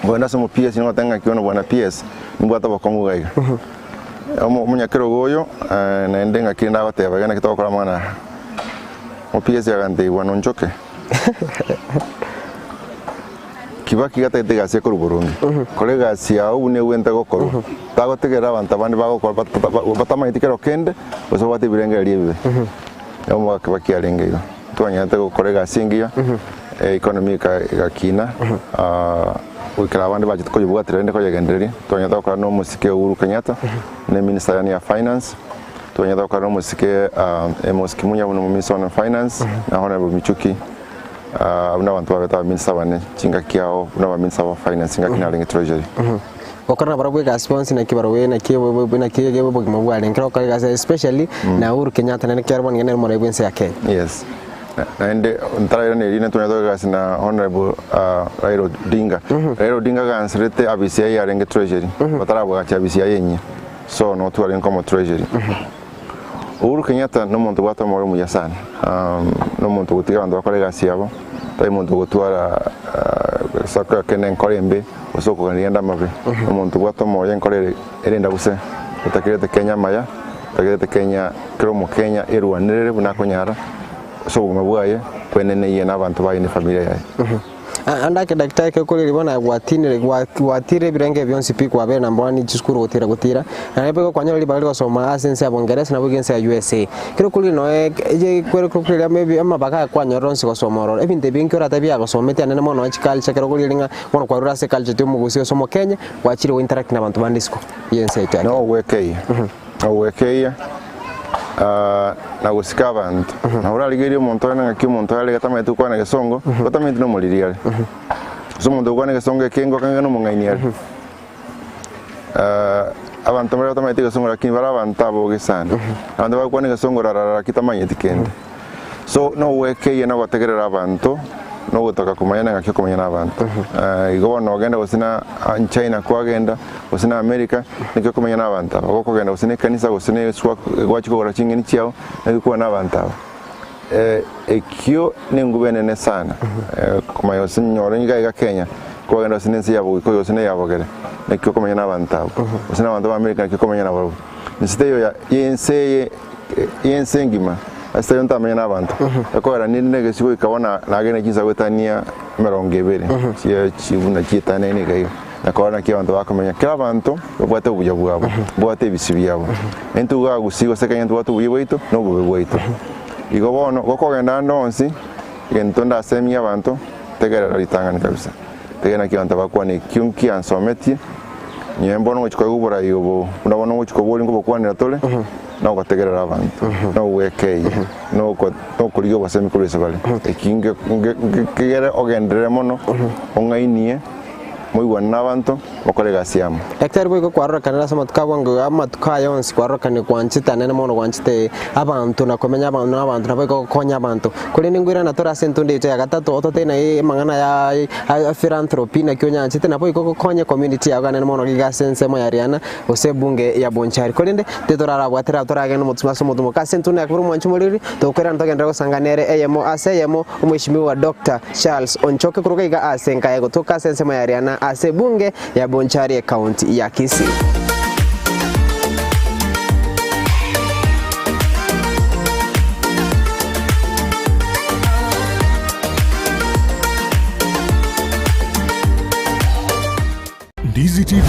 Nkoenda ase omo PS nigoteba ng'aki bono bwana PS, nimbwate obokong'u iga iga. Omo omonyakerogo oyo naende ng'aki rende agoteba iga naki togokora amang'ana aya. Omo PS agantebia bwana onchoke, Kibaki iga atagete egasi ekorwa boronge, kora egasi yago buna egwente gokorwa, tagotegerera abanto abande bagokora batamanyeti kero kende, gose babwate ebirengererio ebibe. Nabo omogaka Kibaki arenge igo. Twanyarete gokora egasi engiya, economy egakina, goikera abande bachete koyebwatera rende koyegendereria. Twanyarete gokora na omosike Uhuru Kenyatta, na eminister yaani ya finance, twanyarete gokora na omosike Amos Kimunya buna omominister one finance, na Honourable Michuki, buna abanto babete abaminister bane chingaki ao buna abaminister ba finance chingaki narenge treasury. Gokora nabarabwo egasi bonsi naki barabwo naki naki obogima bwarenge ekero ogokora egasi especially na Uhuru Kenyatta naende ekero bono nigo nere omorai bwense ya Kenya. Yes, naende ntarairaneria rinde ntonyare gokora egasi na Honourable Raila Odinga. Raila Odinga aganserete abisi yaye yarenge treasury, batarabwagacha abisi yaye enyia, so nabo twarenge komo treasury. Uhuru Kenyatta na omonto obwate omoyo omuya sana, na omonto ogotiga abanto bakore egasi yabo, tari monto ogotwara gose kende enkoro embe gose okoganeria ande amabe. Omonto obwate omoyo enkoro ere ere endabuse, otakerete Kenya amaya, otakerete Kenya kera omokenya erwanerere buna akonyara ase obogima bwaye, kweneneyia na abanto baye na efamilia yaye. Ande ake daktari ekero kore ribono aye gwatinire gwatire ebirenge bionsi pi kwabere number one chisukuru gotira gotira naende boigo kwanyora ribaga rigosoma ase ense ya bongeresa nabo iga ense ya USA. Ekero korire noe eye kwere koria maybe amabaga aya kwanyorire onsi gosoma ororo ebinto ebi nki oratebi biagosometi anene mono nonya chiculture ekero korire ng'a bono kwarure ase eculture ti omogusii gose omokenya gwachire go interact na abanto bande isiko ye ense yaito ya Kenya. Nogwekeyia, nogwekeyia na gosika abanto. Nabo orarigererie omonto one ng'aki omonto oyo arenge atamanyeti gokwana egesongo, otamanyeti nomoriri are. Gose omonto ogokwana egesongo ekenge okang'e nomong'aini are. Abanto mbare batamanyeti egesongo lakini bare abanto aboge sana. Abanto bagokwana egesongo rarara lakini tamanyeti kende. So nogwekeyia na ogotegerera abanto, na ogotoka komanya na ng'aki okomenya na abanto. Igo bono ogenda gose na China kwagenda, gose na America, naki okomenya na abanto aba. Gokogenda gose na ekanisa gose na eswa gwachia kogora ching'eni chiao, naki okwana na abanto aba. Ekio nenguba enene sana, komanya gose nyore iga iga Kenya, kwagenda gose na ense ya Bogikuyu gose na eya Bogere, naki okomenya na abanto abwo. Gose na abanto ba America naki okomenya nabarobwo. Inse teiyo ya yense eye yense engima, ase taiyo ntamenya na abanto. Ekogera ninde na egesio goika bono nagende chinsa goetania emerongo ebere, chie chi buna chietanaine iga iga, na korora naki abanto bakomenya. Kera abanto babwate obuya bwabo, mbabwate ebisio biabo. Intwe iga Gusii gose Kenya ntobwate obuya bwaito na obobe bwaito. Igo bono, gokogenda ande onsi, egento ndasemie abanto, tegerera ritang'ani kabisa. Tegerera naki abanto bakwana ekio nkiansometie. Nyowe mbono ngochia koigwa oborai obo, buna bono ngochia koboria nkobokwanera tore, na ogotegerera abanto, na ogwekeyia, na oko- na okorigia obosemi korwa ase bare. Eki nge- nge- nge- kegere ogenderere mono, ong'ainie, moigwane na abanto, mokore egasi amo. Daktari boigo kwarorekanire ase amatuko a bwango iga, amatuko aya onsi kwarorekanire gwanchete anene mono gwanchete abanto na komenya aba na abanto naboigo gokonya abanto. Korende nkoirana tore ase entunda yaito ya gatato ototebie naye amang'ana ya ya philanthropy naki onyanchete naboigo gokonya ecommunity yago anene mono iga ase ensemo ya Riana gose ebunge ya Bonchari. Korende titorarabwatera toragende omotwe ase omotumoka ase entunda ya kabere omwanchi omoriri, tokoirana togenderere gosanga nere eyemo ase eyemo Omweshimiwa Doctor Charles Onchoke korwa iga ase enka ya gotoka ase ensemo ya Riana ase ebunge ya Bonchari ecounty ya Kisii. Ndizi TV,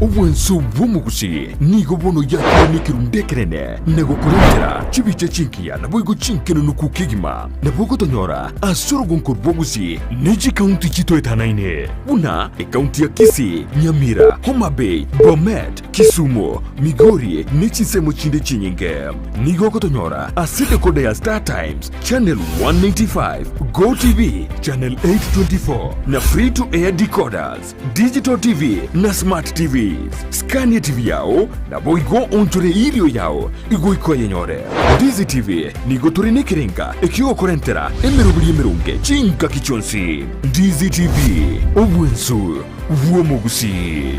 obwanso bw'omogusi, nigo bono yakire nekerundu ekenene na gokorentera chibicha chingiya naboigo chinkenenuku kegima. Nabo ogotonyora ase orogonko rw'obogusi ne chikaunti chitoetanaine buna ekaunti ya Kisii, Nyamira, Homa Bay, Bomet, Kisumu, Migori ne chinsemo chinde chinyinge. Nigo ogotonyora ase decoder ya Star Times, Channel 195, Go TV, Channel 824 na Free to Air decoders. Digital TV na Smart TVs. Skania TV yao naboigo onchore erio yao igoika oyenyore. Ndizi TV nigo tore nekerenga ekiogokorentera emeroberi emeronge chingaki chionsi. Ndizi TV, obwensu bw'omogusii.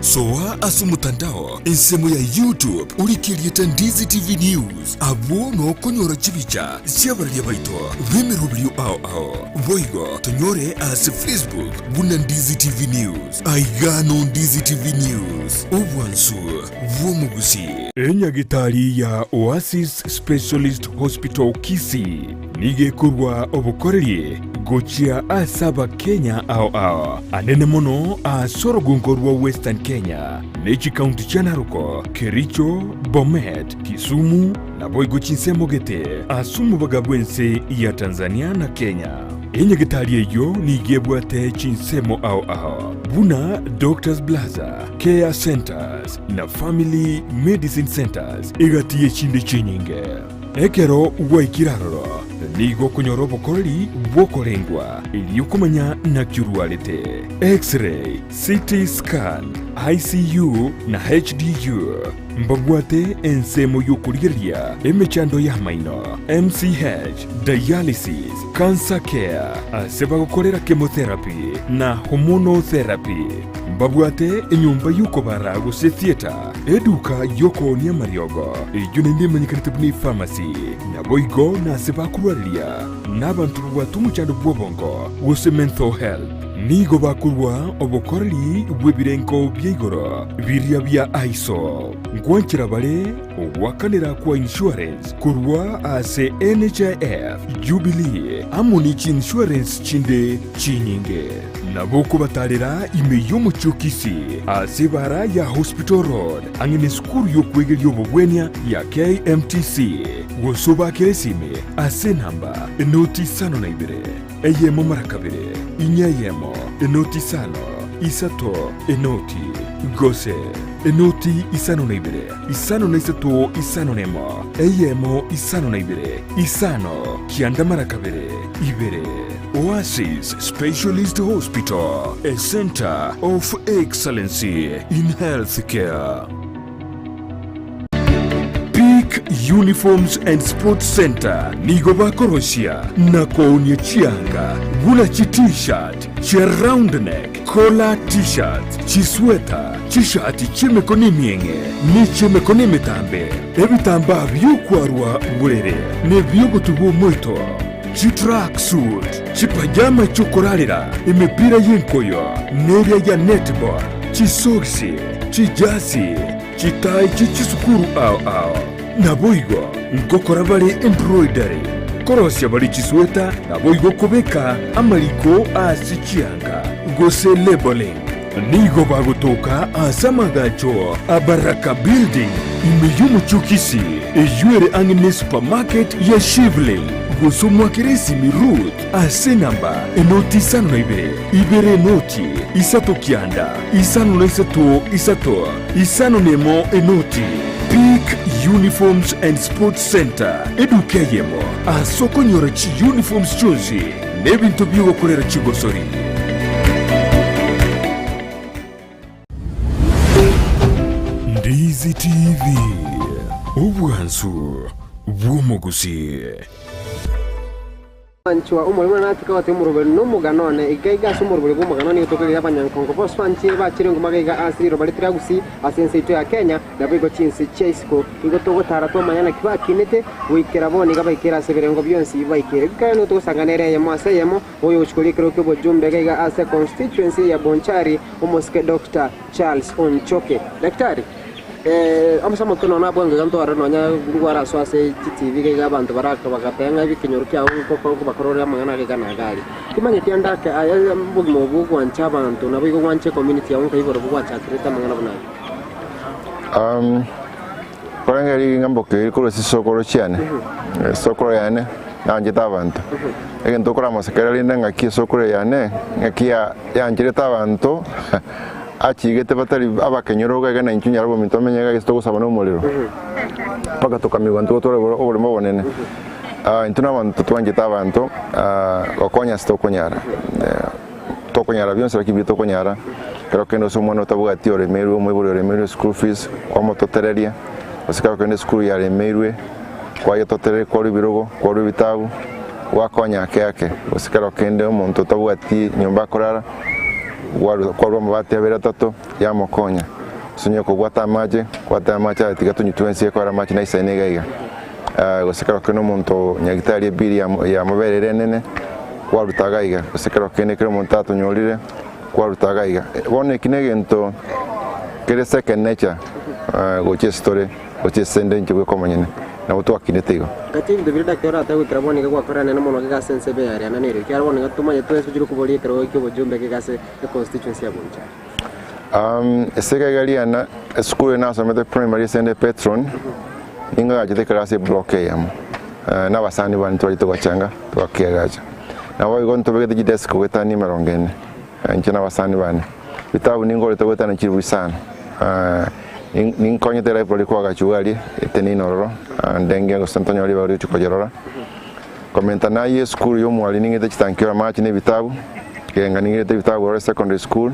Soa ase omotandao ensemo ya YouTube orike erieta Ndizi TV News, abwo nokonyora chibicha chi'abararia baito b'emeroberio ao ao. Boigo tonyore ase Facebook buna Ndizi TV News. Aiga no Ndizi TV News, obwansu bw'omogusi. Enyagitari ya Oasis Specialist Hospital Kisii nigo ekorwa obokoreri gochia ase Abakenya ao ao, anene mono ase orogongo rwa Western Kenya ne chikaunti chia Narok, Kericho, Bomet, Kisumu, Naboigo chinsemo gete ase omobaga bw'ense ya Tanzania na Kenya. Enyagetari eyio nigo ebwate chinsemo ao ao buna Doctors Plaza, Care Centers na Family Medicine Centers egati y'echinde chinyinge. Ekero gwaikire aroro nigo okonyora obokoreri bw'okorengwa erio komanya naki orwarete, X-ray, CT scan, ICU na HDU. Mbabwate ensemo y'okorigereria emechando y'amaino, MCH, dialysis, cancer care, ase bagokorera chemotherapy na hormonal therapy. Mbabwate enyomba y'okobara gose theatre, eduka y'okoonia amariogo, eyio naende emanyekanete buna epharmacy, naboigo nase bakorwareria nabanto babwate omochando bw'obongo gose mental health. Nigo bakorua obokoreri bw'ebirengo bia igoro biria bia ISO. Ngwanchera bare ogoakanera kwa insurance korwa ase NHIF, Jubilee amo ne chiinsurance chinde chinyinge. Nabo okobatarera ime y'omochie o Kisii ase ebara ya Hospital Road ang'e nesukuru y'okwegeria obobwenia ya KMTC gose obakere esimi ase enamba enoti isano na ibere Eyemo mara kabere, inya eyemo, enoti isano, isato, enoti, gose, enoti isano na ibere, isano na isato, isano nemo, eyemo, isano na ibere, isano, kianda mara kabere, ibere. Oasis Specialist Hospital, a center of excellency in healthcare. Peak Uniforms and Sports Centre nigo bakorosia na koonia chianga buna chi T-shirt, chia round neck, collar T-shirts, chisweta, chishati chi'emekono emieng'e ne chi'emekono emetambe, ebitambaa bi'okwarwa borere na ebi'ogotuba omoito, chitracksuit, chipajama chi'okorarera, emepira y'enkoyo neria ya netball, chisogisi, chijasi, Chitai chie chisukuru ao ao. Naboigo ngokora bare embroidery, korosia bare chisweta, naboigo kobeka amariko ase chianga, gose labeling. Nigo bagotoka ase amagacho a Baraka Building ime y'omochie o Kisii, eyio ere ang'e ne supermarket ya Shivling, gose omoakere esimi Ruth ase enamba enoti isano na ibere, ibere enoti, isato kianda, isano na isato isato. Isano nemo enoti, Peak Uniforms and Sports Centre, eduka eyemo ase okonyora chiuniforms chionsi na ebinto bi'ogokorera chigosori. Ndizi TV, obwansu bw'omogusii. Mwanchwa omorimo na natike gotebi omoroberi nomogano one, iga iga ase omoroberi bw'omogano nigo tokoiga abanyankongo bonsi banchire bachire nguma gaiga ase riroba ritari Gusii ase ense yaito ya Kenya, naboigo chinse chia isiko. Nigo togotara twamanya naki bakinete goikera bono iga baikere ase ebirengo bionsi baikere. Ekero nigo togosanga nere eyemo ase eyemo oyo ogochia koria ekerogo ki'obojumbe gaiga ase constituency ya Bonchari omosike Doctor Charles Onchoke. Daktari. Ase amatuko nonya nabwango iga ntware nonya ngware asoa ase chitibi iga iga abanto barake bagateba ng'a ekenyoro kiao nkobakorore amang'ana aya iga na iga aria. Timanyeti ande ake aya obogima obwo ogwancha abanto nabo igo gwancha ecommunity yao nkai igoro bogwachakerete amang'ana buna aya. Koreng'eria rigiya mboke eri korwa ase chisokoro chiane, esokoro yane nanchete abanto, egento okoramosekera rende ng'aki esokoro yane ng'aki yancherete abanto. Achigete batari abakenyoro iga na intwe nyara bominto bamenye iga gese togosaba nomorero mpaka tokamigwa intwe gotware oboremo obonene. Intwe nabanto twanchete abanto gokonya ase tokonyara tokonyara bionsi lakini biria tokonyara ekero kende ase omwana otabwati oremerwe omoibori oremerwe eschool fees kwamototereria gose ekero kende esukuru yaremeirwe kwayetotereria kwarwa ebirogo kwarwa ebitabu gwakonya ake ake gose ekero kende omonto otabwati nyomba akorara. Kwarua amabati abere atato, yamokonya. Gose onye kobwata amache, kwateba amache aya tiga tonywe twensi ekiagera amache naisaine iga iga. Gose ekero kende omonto nyagitari ebiri yamobere ere enene, kwaruta iga iga. Gose ekero kende ekero omonto atonyorire, kwaruta iga iga. Bono eki na egento kere second nature gochia ase tore. Gochia ase ende inche bweka omonyene, nabo twakinete igo. Gati ebinto biria dakika oratabe goikera bono iga gwakorera nene mono gega ase ense ebe yariana nere, ekiagera bono iga tomanyete twensi tochire koboria ekerogo ki'obochumbe gega ase econstituency ya Bonchari. Ase iga iga riana, esukuru eye nasomete primary ase ende Petron, nigo ngachete ekerasi eblock eyemo, na abasani bane twachete togachanga togakeagacha. Nabo igo ntobegete chidesk goetania emerongo ene, inche na abasani bane. Ebitabu ningorete goetania chilifu isano. Ninkonyete library koagachwa aria etenene ororo, ndenge gose ntonyore ribaga rigochia koyerora. Komenta nayio esukuru ya omwalimu ning'ete chitanki ore amache na ebitabu, ekegenga ning'ete ebitabu ororo secondary school.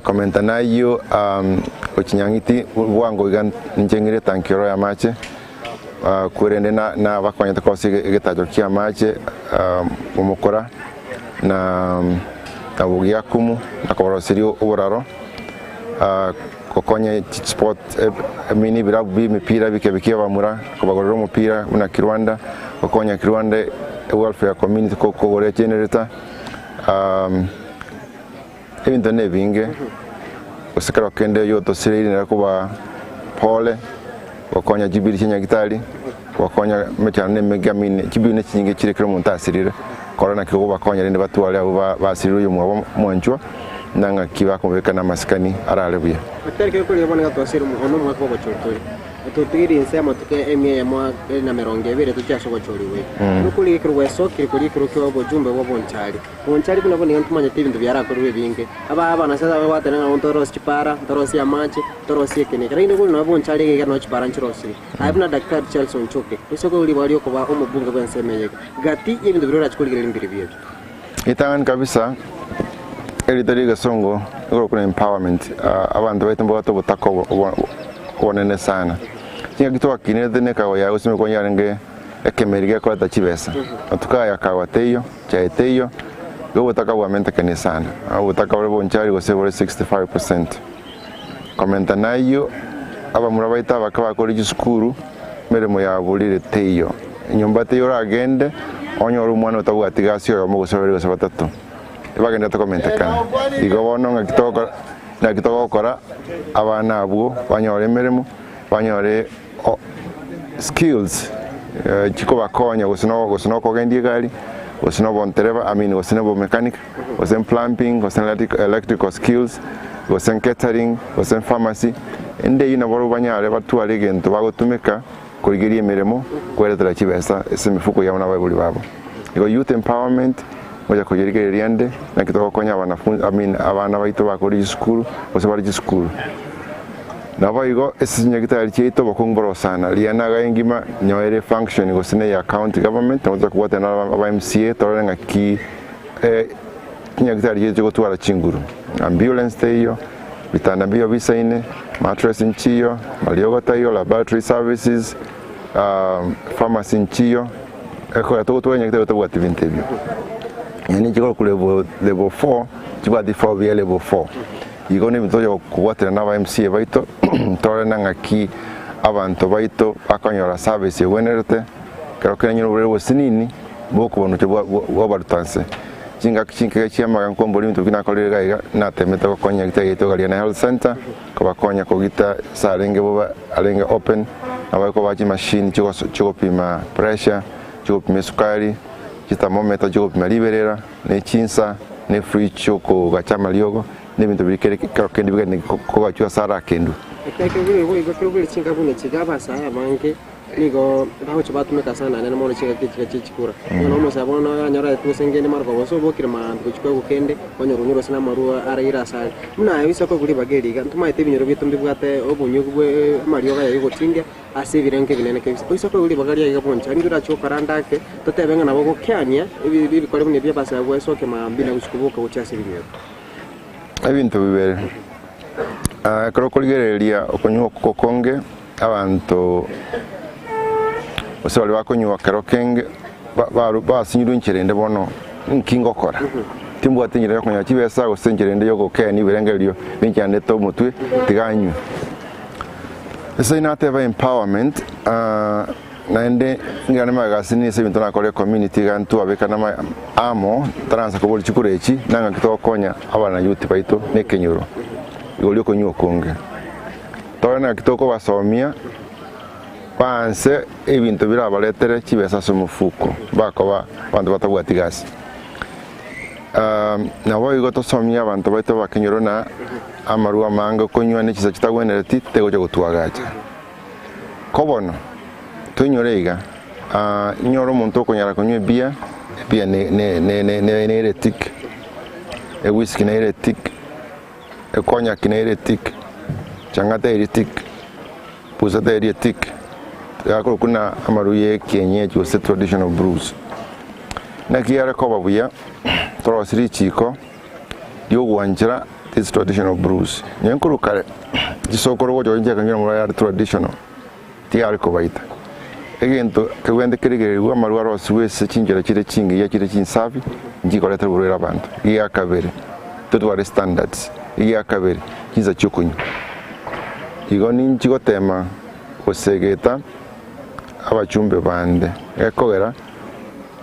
Komenta nayio gochia Nyang'iti bwango iga ninche ng'ire etanki ororo ya amache, korende nabakonyete korosia egetacho kia amache omokora na bogiakumu na koboroseria oboraro. Gokonya chisport emini ebirabu bie emepira bike bike abamura kobagorera omopira buna Kirwanda, gokonya Kirwanda ewelfare community kogora egenerator ebinto na ebinge gose kero kende oyio otosireire nere koba pole, gokonya chibiri chia nyagetari, gokonya emechando na emenge I mean chibiri ne chinyinge chire ekero omonto asirire. Korora naki ogobakonya rende batware abwo basirire oyomwabo omwanchwa, na ng'aki bakomobeka namasikani arare buya. Daktari kere korigia bono iga twasire omogondo omwaka bw'ogochorwa tore, na totigerie inse y'amatuko emia eyemo na emerongo ebere tochie ase ogochorigwa iga. Nokorigia ekero gwesokire koria ekero ki'obojumbe bwa bonchari. Bonchari buna bono iga ntomanyete ebinto biarakorerwe ebinge. Aba abanasiasa bagwatana ng'a ntorosie chipara, ntorosie amache, ntorosie eke na eke. Lakini bono nabo bonchari iga iga noo chipara nchirosirie. Aye buna Daktari Charles Onchoke, gose okoigwa ribaga riokoba omobunge bw'ensemo eye iga. Gati y'ebinto biria orache korigereria mbirobio ebi. Ritang'ani kabisa, erita ri'egesongo rikorokwa empowerment, abanto baito mbabwate obotaka obonene sana. Chingaki twakinete na ekawa ya gosimekwa yarenge ekemeri gekoreta chibesa. Matuko aya kawa teiyo, chae teiyo, igo obotaka bwamentekanie sana. Obotaka bore bonchari gose bore 65%. Komenta nayio, abamura baito abake bakore chisukuru, emeremo yaborire teiyo. Enyomba teiyo oragende, onyore omwana otabwati gasi oyomo gose babere gose batato. Ebagenderete komentekana. Igo bono ng'aki togokora, naki togokora abana abwo banyore emeremo, banyore o skills chikobakonya gose no gose na okogendia egari, gose na obontereba I mean gose na obomechanic, gose plumbing, gose na electrical skills, gose catering, gose pharmacy, ende eyio nabo banyare batware egento bagotumeka korigeria emeremo, kweretera chibesa ase emifuko yabo na abaibori babo. Igo youth empowerment, ngocha koyerigereria ende, naki togokonya abanafunzi I mean abana baito bakore chisukuru, gose bare chisukuru. Naboigo ase chinyagitari chiaito obokungu bore osana, riana iga engima nyowe ere function gose na eya county government, nabo tokobwatana na aba MCA torore ng'aki chinyagitari chiaito chigotwara chinguru. Ambulance teiyo, bitanda mbiyo bisaine, mattress nchiyo, mariogo taiyo, laboratory services, pharmacy nchiyo, ekogera togotwara enyagitari totabwati binto ebio. Yaani chigokwa level level four, chibwati four bia level four. Igo nebinto togocha kobwatera na aba MCA baito, torore na ng'aki abanto baito bakonyora service egwenerete, ekero kere onye oborwaire obosinini, bokobanucha bwa bwabaruta nse. Chingaki chinkega chi'amaga nkombori ebinto buna nakorire iga iga, natemete gokonya gita yaito Gariana Health Centre, kobakonya kogita ase arenge bobe arenge open, nabo kobaa chimashini chigoso chigopima pressure, chigopima esukari, chithermometer chigopima riberera, ne chinsa, ne efridge chiokogacha amariogo, na ebinto biria kere kero kende bigende kogachwa ase arakendwe. Ekero boigo ekero bore chinka buna echi iga abasae abange nigo bagochia batumeka ase anene mono chingaki echi chie chikura. Bono omosae bono anyorete gose ngende marogoba gose obokire maambia gochia koegwa kende, onyora onyure gose namarwa araire ase are. Buna aye oise koigwa ribaga eri iga, ntomaete ebinyoro biaito mbibwate obonyugu bwe amariogo aya yogotindia ase ebirengo ebinene kabisa. Oise koigwa ribaga riaye iga boncha, ninki orachie gokora ande ake, totebe ng'a nabo ogokeania ebi ebikore buna ebi abasae gwesokia maambia na gochia koboka gochia ase ebinyoro. Ebinto bibere, ekero okorigereria okonywa oko okonge, abanto gose baria bakonywa kero kenge ba- baru basinyirwe enchera ende bono, nki ngokora? Timbwati enchera ya okonyora chibesa gose enchera ende ya ogokenia ebirengererio binchandete omotwe, tiga nywe. Ase ayio nateba empowerment. Naende ng'irane magega ase ase ebinto nakore ecommunity iga ntwabekana ama amo ntaransa koboria chikura echi na ng'aki togokonya abana youth baito na ekenyoro igoro riokonywa okonge. Tore naki tokobasomia baanse ebinto birabaretere chibesa ase omofuko bakoba abanto batabwati gasi. Naboigo tosomie abanto baito abakenyoro na amarwa amange okonywa ne chisa chitagwenereti tegocha gotwagacha. Ko bono, toinyore iga, inyore omonto okonyara konywa ebia, ebia nere tik, ewhisky nere tik, ekonyaki nere tik, chang'aa teri tik, busa teri etik, yakorokwa buna amarwa ya ekienyeji gose traditional brews. Naki yare koba buya, torosie richiko. ri'ogwanchera this traditional brews. Onye nkorwa kare, chisokoro gocha gocha chiakanyora amarwa ayare traditional, tiyare kobaita. Egento kegwente kerigererigwe amarwa arosigwe ase chinchera chire chingiya chire chinsafi, nchikoretera oborwaire abanto. Egia kabere, totware standards. Egia kabere, chinsa chiokonywa. Igo ninchi gotema gosegeta abachumbe bande, gekogera.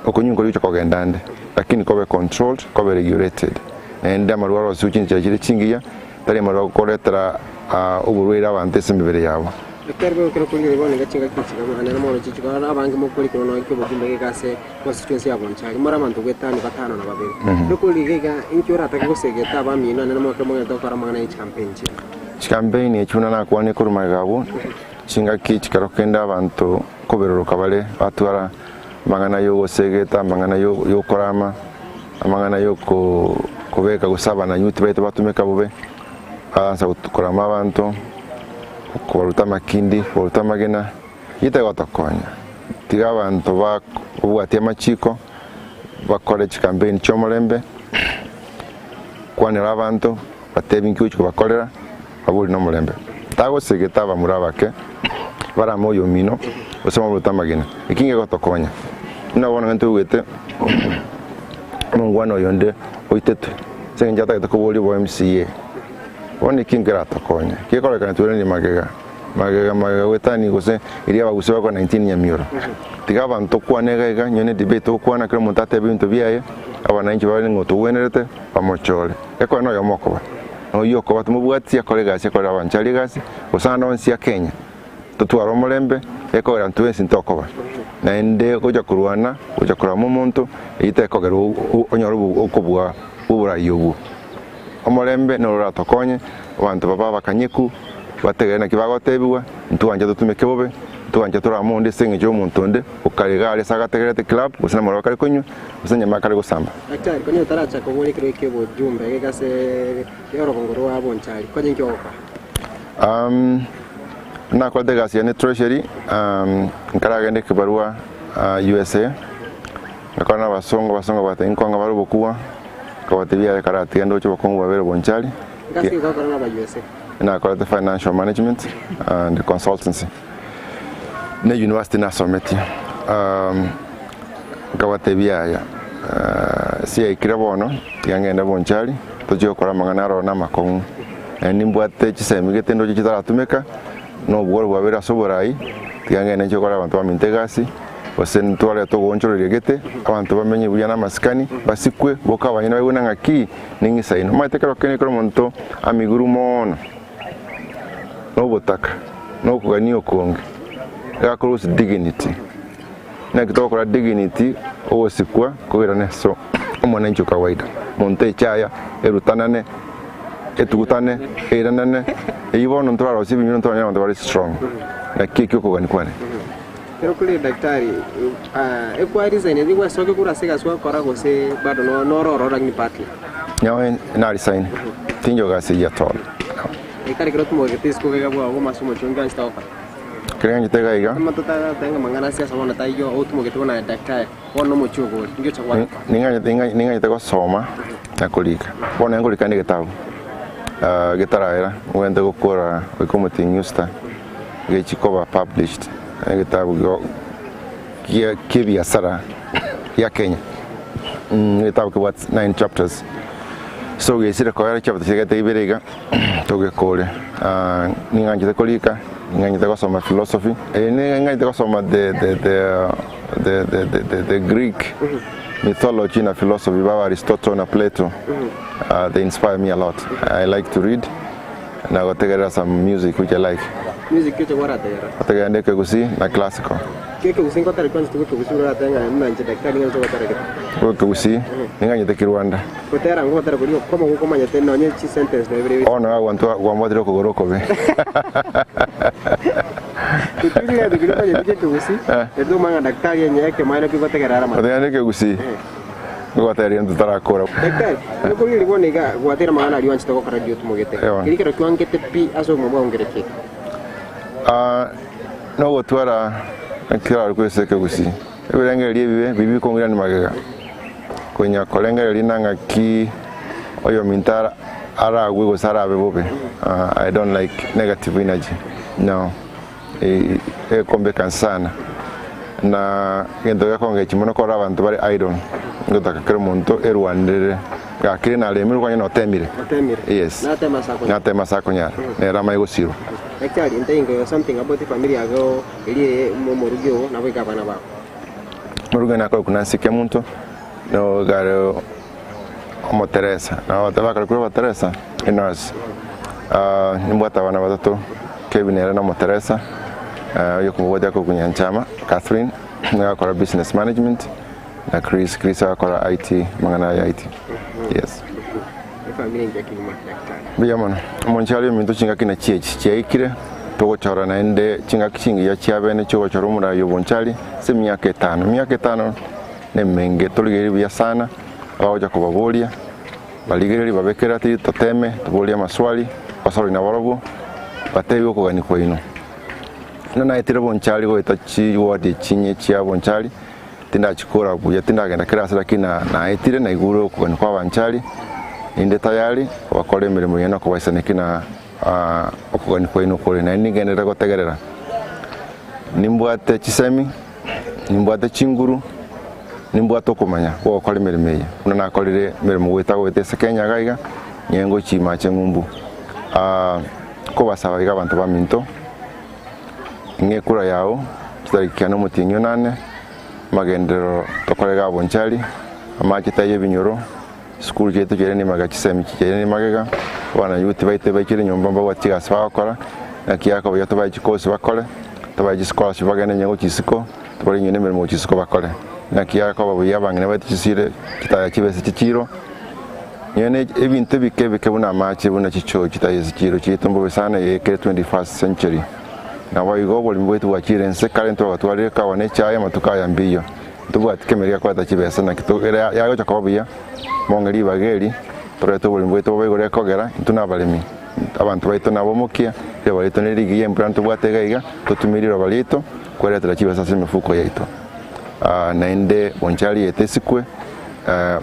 Okonywa nkori gocha kogenda ande, lakini kobe controlled, kobe regulated. Naende amarwa arosigwe chinchera chire chingiya, tari amarwa agokoretera oborwaire abanto ase emebere yabo. Ekero bwekero korigereria bono iga chingaki echi iga anene mono chichiko aro abange mokorikirwa nonya ki obogima iga ase constituency ya Bonchari more abanto goetania batano na babere. Ekero korigereria iga inki oratake gosegeta abamino anene mono ekero mogendete gokora amang'ana ye chicampaign chiaino? Chicampaign echi buna nakwane korwa magega abwo, chingaki echi kero kende abanto nkoberoroka bare batwara Amang'ana y'ogosegeta, amang'ana y'okorama, amang'ana y'okobeka gose abanayuti baito batumeka bobe, baansa korama abanto, kobaruta amakindi, kobaruta amagena, eyio tegotokonya. Tiga abanto babwatie amachiko, bakore chikampeni chi'omorembe, kwanera abanto, batebie nki ogochia kobakorera, baborie nomorembe. Tagosegete abamura abake barame oyomino gose bamoruete amagena. Eki ngegotokonya. Buna bono ng'a ntoigwete omongwana oyo onde oitetwe ase eng'encho atagete koboria obo MCA. Bono eki nkeratokonye, gekororekana tweranire magega, magega, magega goetania gose eria abagusia bakora 19 nyamioro. Tiga abanto tokwane iga iga, onye ne debate togokwana kera omonto atebe ebinto biaye, abananchi barore ng'a otogwenerete, bamochore. Ekero noyomo okoba, na oyio okoba tomobwati akore egasi akorere abanto aria egasi, gose ande onsi a Kenya, totware omorembe, ekogera intwe ensi ntokoba. Naende gocha korwana, gocha korama omonto, eyio tekogera onyore okobua bwa oborai obwo. Omorembe noro oratokonye, abanto babe abakanyeku, bategere naki bagotebigwa, ntwanche totumeke bobe, ntwanche torame onde ase eng'encho y'omonto onde, okare iga aria ase agategerete club, gose namarwa akare konywa, gose enyama akare gosamba. Daktari, konya otarachaka kobora ekero ki'obojumbe egeka ase orogongo rwa Bonchari, konya inki ogokora? Um, nakorete egasi yane treasury, um, nkaragenda ekebarua uh, USA, ngakora na abasongo, abasongo bagateba nkwanga bare obokugwa, nkabatebia yaya karatiga ndoche obokong'u bwabere Bonchari. Egasi ki gwakora na aba USA? Nakorete financial management and consultancy ne university nasometie. Um, nkabatebia yaya uh, siyaikire bono tiga ngende Bonchari tochie gokora amang'ana aroro na amakong'u. Naende nimbwate chisemi gete ndoche chitaratumeka, na obworo bwabere ase oborai, tiga ngende nchie gokora abanto baminto egasi, gose ntwarete ogoonchoreria gete, abanto bamenye buya na amasikani, basikwe, boka abanyene baigwe na ng'aki, ning'isaine. Omanyete ekero kende ekero omonto amiguru mono, na obotaka, na okogania okonge, iga akorwa dignity. Naki togokora dignity ogosikwa koirana ase omwananchi o kawaida. Monto echaya, erutanane, etugutane, eiranane, eyio bono ntorarosie ebinyoro ntoranyore abanto bare strong. Naki ekio okogania kwane. Ekero kore daktari, ekwa resign eria gwasokia korwa ase egasi gwakora gose bado noro ororo lakini partly? Nyowe na resign, tinchoka ase eyio at all. Daktari ekero otimogete isiko iga bwago ase omochie onge anchete gokora? Kere nganchete iga iga. Ning'anyete gosoma na korika. Bono nkorika ande egetabu getaraera, ngwente gokora goika omotienyi o sita, gechi koba published, egetabu kia ebiasara gia Kenya. Egetabu kebwate nine chapters. So gesire koera chapter chiagete ibere iga, togekore. Ning'anchete korika, ning'anchete gosoma philosophy, ning'anchete gosoma the the the the the the the the Greek mythology na philosophy baba Aristotle na Plato. They inspire me a lot. I like to read na gotegerera some music which I like. Music ki oche kwarategerera? Gotegerera nde ekegusii na classical. Kekegusii ngotera kwanchete bwekegusii oratebe ng'a buna inche daktari ning'anchete gotera gete? Bwekegusii ning'anchete Kirwanda. Gotera ngotera koria okomo gokomanyete nonye chisentence nabo bire. Bono iga gwantwa gwambwatire okogoro okobe. Totiri gento keria omanyete kiekegusii, erio tokomanya ng'a daktari enye ekemanyererio ki gotegerera are amang'ana. Gotegerera ekegusii, ngogotegerera gento totarakora. Daktari, onye korigereria bono iga gwateire amang'ana aria oanchete gokora riria otimogete, keria ekero kiangete pi ase obogima bwao nkere ki? Nogotwara ekero ase ekegusii, ebirengererio ebibe biria bikong'irania magega, konya korengereria na ng'aki oyominto aragwe gose arabe bobe, I don't like negative energy, no, ekombeka sana. Na egento gekongechi mono korora abanto bare idle, ngotaka kera omonto erwanderere, gaki rende naremirwe kwanya notemire, yes, natema ase akonyara, nere amanye gosirwa. Daktari, ntaingo something about efamiri yago eria omorugi oo naboigo abana bao. Omorugi one akorokwa Nancy Kemunto, nigo are omoteresa, nabo bateba akarokwa abateresa, enurse. Nimbwate abana batato, Kevin ere nomoteresa, oyokomobwatia akorokwa Nyanchama Catherine, nigo agokora business management, na Chris, Chris agokora IT, amang'ana aya IT, yes. Efamiri engiya kegima daktari. Mbuya mono. Omonchari ominto chingaki nachio echi chiaikire, togochora naende chingaki chingiya chiabene chiogochora omoraai obonchari ase emiaka etano. Emiaka etano nemenge, torigererie buya sana, abagocha kobaboria, barigererie babeke eratiri toteme, toborie amaswali, basori nabarobwo, batebie okogania kwaino. Buna naetire bonchari goeta chiward chinye chia bonchari, tindachikora buya, tindagenda kera ase lakini naetire naigure okogania kwa abanchari, ninde tayari gokora emeremo eyio na kobaisaneki na. okogania kwaino kore, naende nigenderere gotegerera. Nimbwate chisemi, nimbwate chinguru, nimbwate okomanya gw'ogokora emeremo eye, buna nakorire emeremo goeta goeta ase Kenya iga iga, nigo ngochia mache ng'umbu. Nkobasaba iga abanto baminto, ng'a ekura yao chitariki kiane omotienyi onane, amagenderero tokore iga abonchari, amache taiyo ebinyoro. Chisukuru chiaito chiairania magega, chisemi chiairania magega, abana youth baito baikire nyomba mbabwate chigasi bagokora, naki yakoba buya tobae chikosi bakore, tobae chischolarship bagende onye gochia isiko, tobare onye nemeremo gochia isiko bakore. Naki yakoba buya abang'ina baito chisire chitaya chibe ase chichiro, onye ne ebinto ebike ebike buna amache, buna chichoo chitaya ase chichiro chiaito mbobe sana eye ekere 21st century. Naboigo oboremi bwaito bwachire inse kare ntwagatwarire ekawa na echae amatuko aya mbiyo. Ntobwati kemeri gekoreta chibesa naki ere yagocha koba buya, mong'e ribaga eri, torete oboremi bwaito bobe igoro ekogera intwe nabaremi, abanto baito nabomokia, riroba riaito nere rigiya embura ntobwate iga iga, totumie riroba riaito kweretera chibesa ase emefuko yaito. Naende Bonchari yaito esikwe,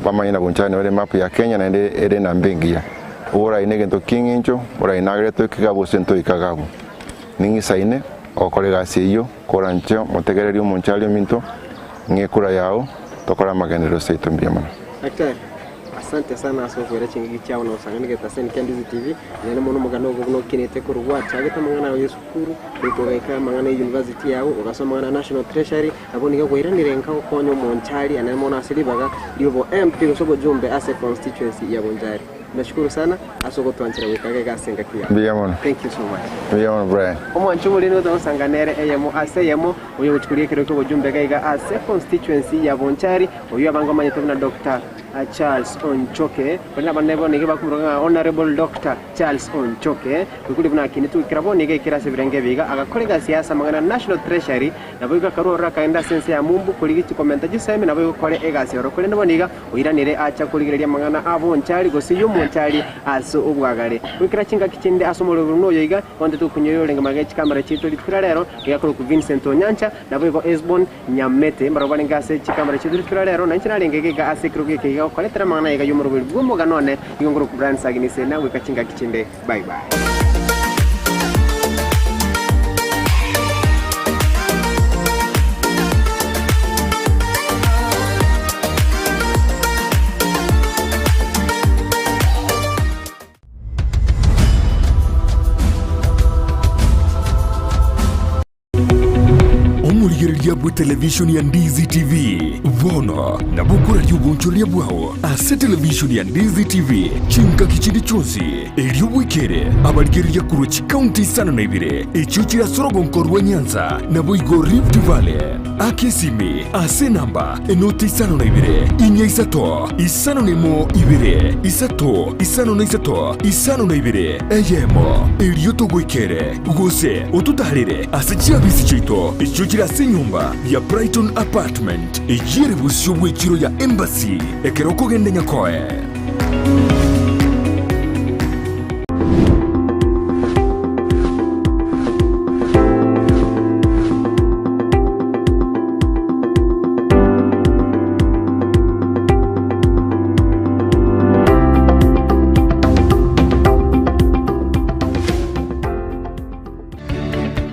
bamanye na Bonchari nero ere emap ya Kenya naende ere enamba engiya. Oborai negento kieng'encho, oborai nagere toike iga gose ntoike iga abwo. Ning'isaine ogokora egasi eyio. Koranche omotegererie omonchari ominto, ng'a ekura yao, tokore amagenderero seito mbuya mono. Daktari, asante sana ase okoira chingaki chiao na gosang'ana egetaseni kia Ndizi TV. Naende mono omogano ogo buna okinete korwa gwachagete amang'ana ao y'esukuru, goika ogaika amang'ana y'university yao, ogasoma amang'ana a National Treasury, nabo nigo kwairanire nka gokonya omonchari anaende mono ase ribaga ri'obo MP gose obojumbe ase constituency ya Bonchari. Nashukuru sana ase ogotwanchera goika iga ase engaki yao. Mbuya mono. Thank you so much. Mbuya mono Brian. Omwancho omoria nigo togosanga nere eyemo ase eyemo, oyo ogochia koria ekero ki'obojumbe iga iga ase constituency ya Bonchari, oyio abange bamanyete buna Doctor Charles Onchoke, korende abande bono nigo bakomoruga ng'a Honourable Doctor Charles Onchoke, goikuria buna akinetwe goikera bono iga ekero ase ebirengo ebi iga, agakora egasi yaye ase amang'ana National Treasury, naboigo akarua ororo akagenda ase ense ya Mumbu korigia chikomenta chisemi naboigo kore egasi ororo, korende bono iga Oiranire acha korigereria amang'ana a bonchari gose y'omonchari ase obwagare. Goikera chingaki chinde ase omorwegwa buna oyo iga, bono titokonyoria orenge magega ye chikamera chiaito rituko ria rero, iga akorokwa Vincent Onyancha, naboigo Esbon Nyamete, mbarabwo barenge ase chikamera chiaito rituko ria rero, na inche narenge iga iga ase ekerogo eke iga gokoretera amang'ana aiga y'omorwegwa bw'omogano one, nigo nkorokwa Brian Sagini Sena, goika chingaki chinde. Bye bye. Omorigereria bw'etelevishoni ya Ndizi TV bono nabo okoraria obonchoreria bwao ase televishoni ya Ndizi TV chingaki chinde chionsi, erio bwekere abarigereria korwa chikaunti isano na ibere echio chire ase orogonko rwa Nyanza naboigo Rift Valley. Aka esimi ase enamba enoti isano na ibere, inya isato, isano na emo ibere, isato, isano na isato, isano na ibere, eyemo, erio togoikere. Gose ototaarere ase chiabisi chiaito echio chire ase enyomba ya Brighton Apartment, eyio ere bosio bw'echiro ya Embassy ekero okogenda Nyakoe.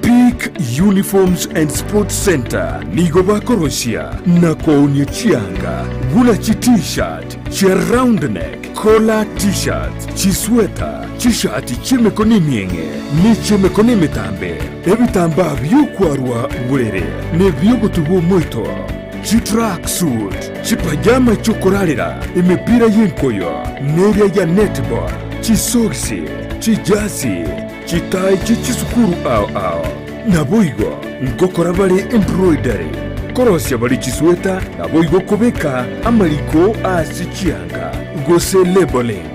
Peak Uniforms and Sports Centre nigo bakorosia na koonia chianga buna chi T-shirt, chia round neck, collar T-shirts, chisweta, chishati chi'emekono emieng'e ne chi'emekono emetambe, ebitambaa bi'okwarwa borere na ebi'ogotuba omoito, chi-track suit, chipajama chi'okorarera, emepira y'enkoyo neria ya netball, chisogisi, chijasi, chitai chie chisukuru ao ao. Naboigo ngokora bare embroidery, korosia bare chisweta, naboigo kobeka amariko ase chianga, gose labeling.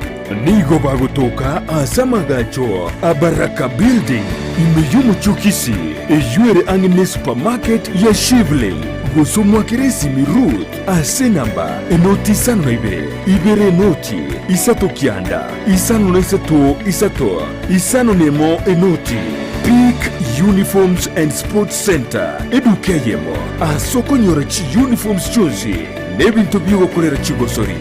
Nigo bagotoka ase amagacho a Baraka Building ime y'omochie o Kisii, eyio ere ang'e ne supermarket ya Shivling, gose omwakere esimi Ruth ase enamba enoti 52 ibere enoti isato kianda 53 isato 51 enoti. Peak Uniforms and Sports Centre, eduka eyemo ase okonyora chiuniforms chionsi na ebinto bi'ogokorera chigosori.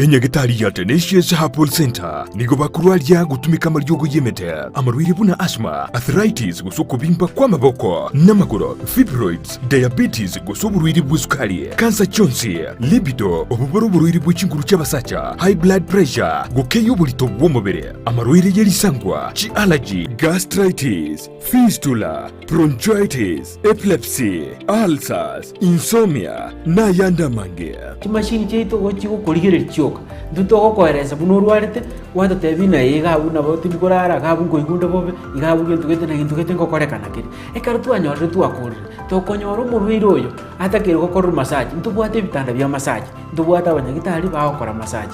Enyagetari ya Tenacious Herbal Centre nigo bakorwaria gotumeka amariogo y'emete, amarwaire buna asthma, arthritis gose okobimba kw'amaboko n'amagoro, fibroids, diabetes gose oborwaire bw'esukari, kansa chionsi, libido, obwo bore oborwaire bwe chinguru chi'abasacha, high blood pressure, gokeyia oborito bw'omobere, amarwaire ye risangwa, chi'allergy, gastritis, fistula, bronchitis, epilepsy, ulcers, insomnia, na ayande amange. Chimashini chiaito igo chigokorigereria chioka, intwe togokoeresa buna orwarete, gwatotebia ng'a ee iga abwo nabo tindi korara, iga abwo nkoigwa onde bobe, iga abwo gento gete na gento gete ngokorekana kere. Ekero twanyorire twakorire, tokonyora omorwaire oyo atakeire gokorerwa massage, ntobwate ebitanda bia massage, ntobwate abanyagitari bagokora massage.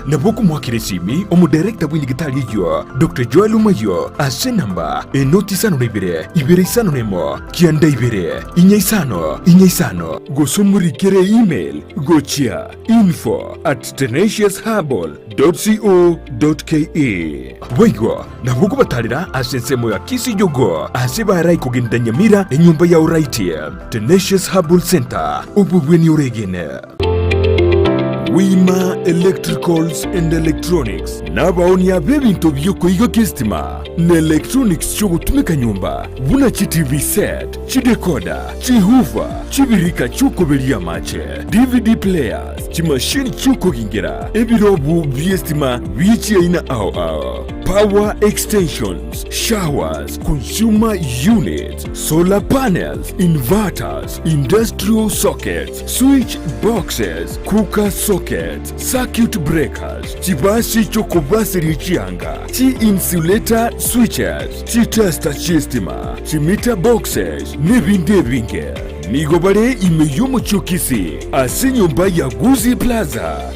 Nabo okomoakera esimi omodirector bw'enyagitari eyio, Doctor Joel Omayio, ase enamba enoti isano na ibere, ibere isano na emo, kianda ibere, inya isano, inya isano, gose omorikere email gochia info at tenaciousherbal dot co dot ke. Boigo nabo okobatarera ase ensemo ya Kisijogo ase barai kogenda Nyamira enyomba ya Oraiti, Tenacious Herbal Center, obobweni oregene. Wima Electricals and Electronics nabaonia b'ebinto bi'okoigokia esitima na electronics chi'ogotumeka nyomba buna chi TV set, chidecoder, chihoofer, chibirika chi'okoberia amache, DVD players, chimashini chi'okogingera, ebirobu bi'esitima bie chiaina ao ao, power extensions, showers, consumer units, solar panels, inverters, industrial sockets, switch boxes, cooker sockets, circuit breakers, chibasi chi'okobaseria chianga, chi-insulator switches, chitester chi'estima, chimeter boxes, nebinde ebinge. Nigo bare ime y'omochie o Kisii, ase enyomba ya Gusii Plaza.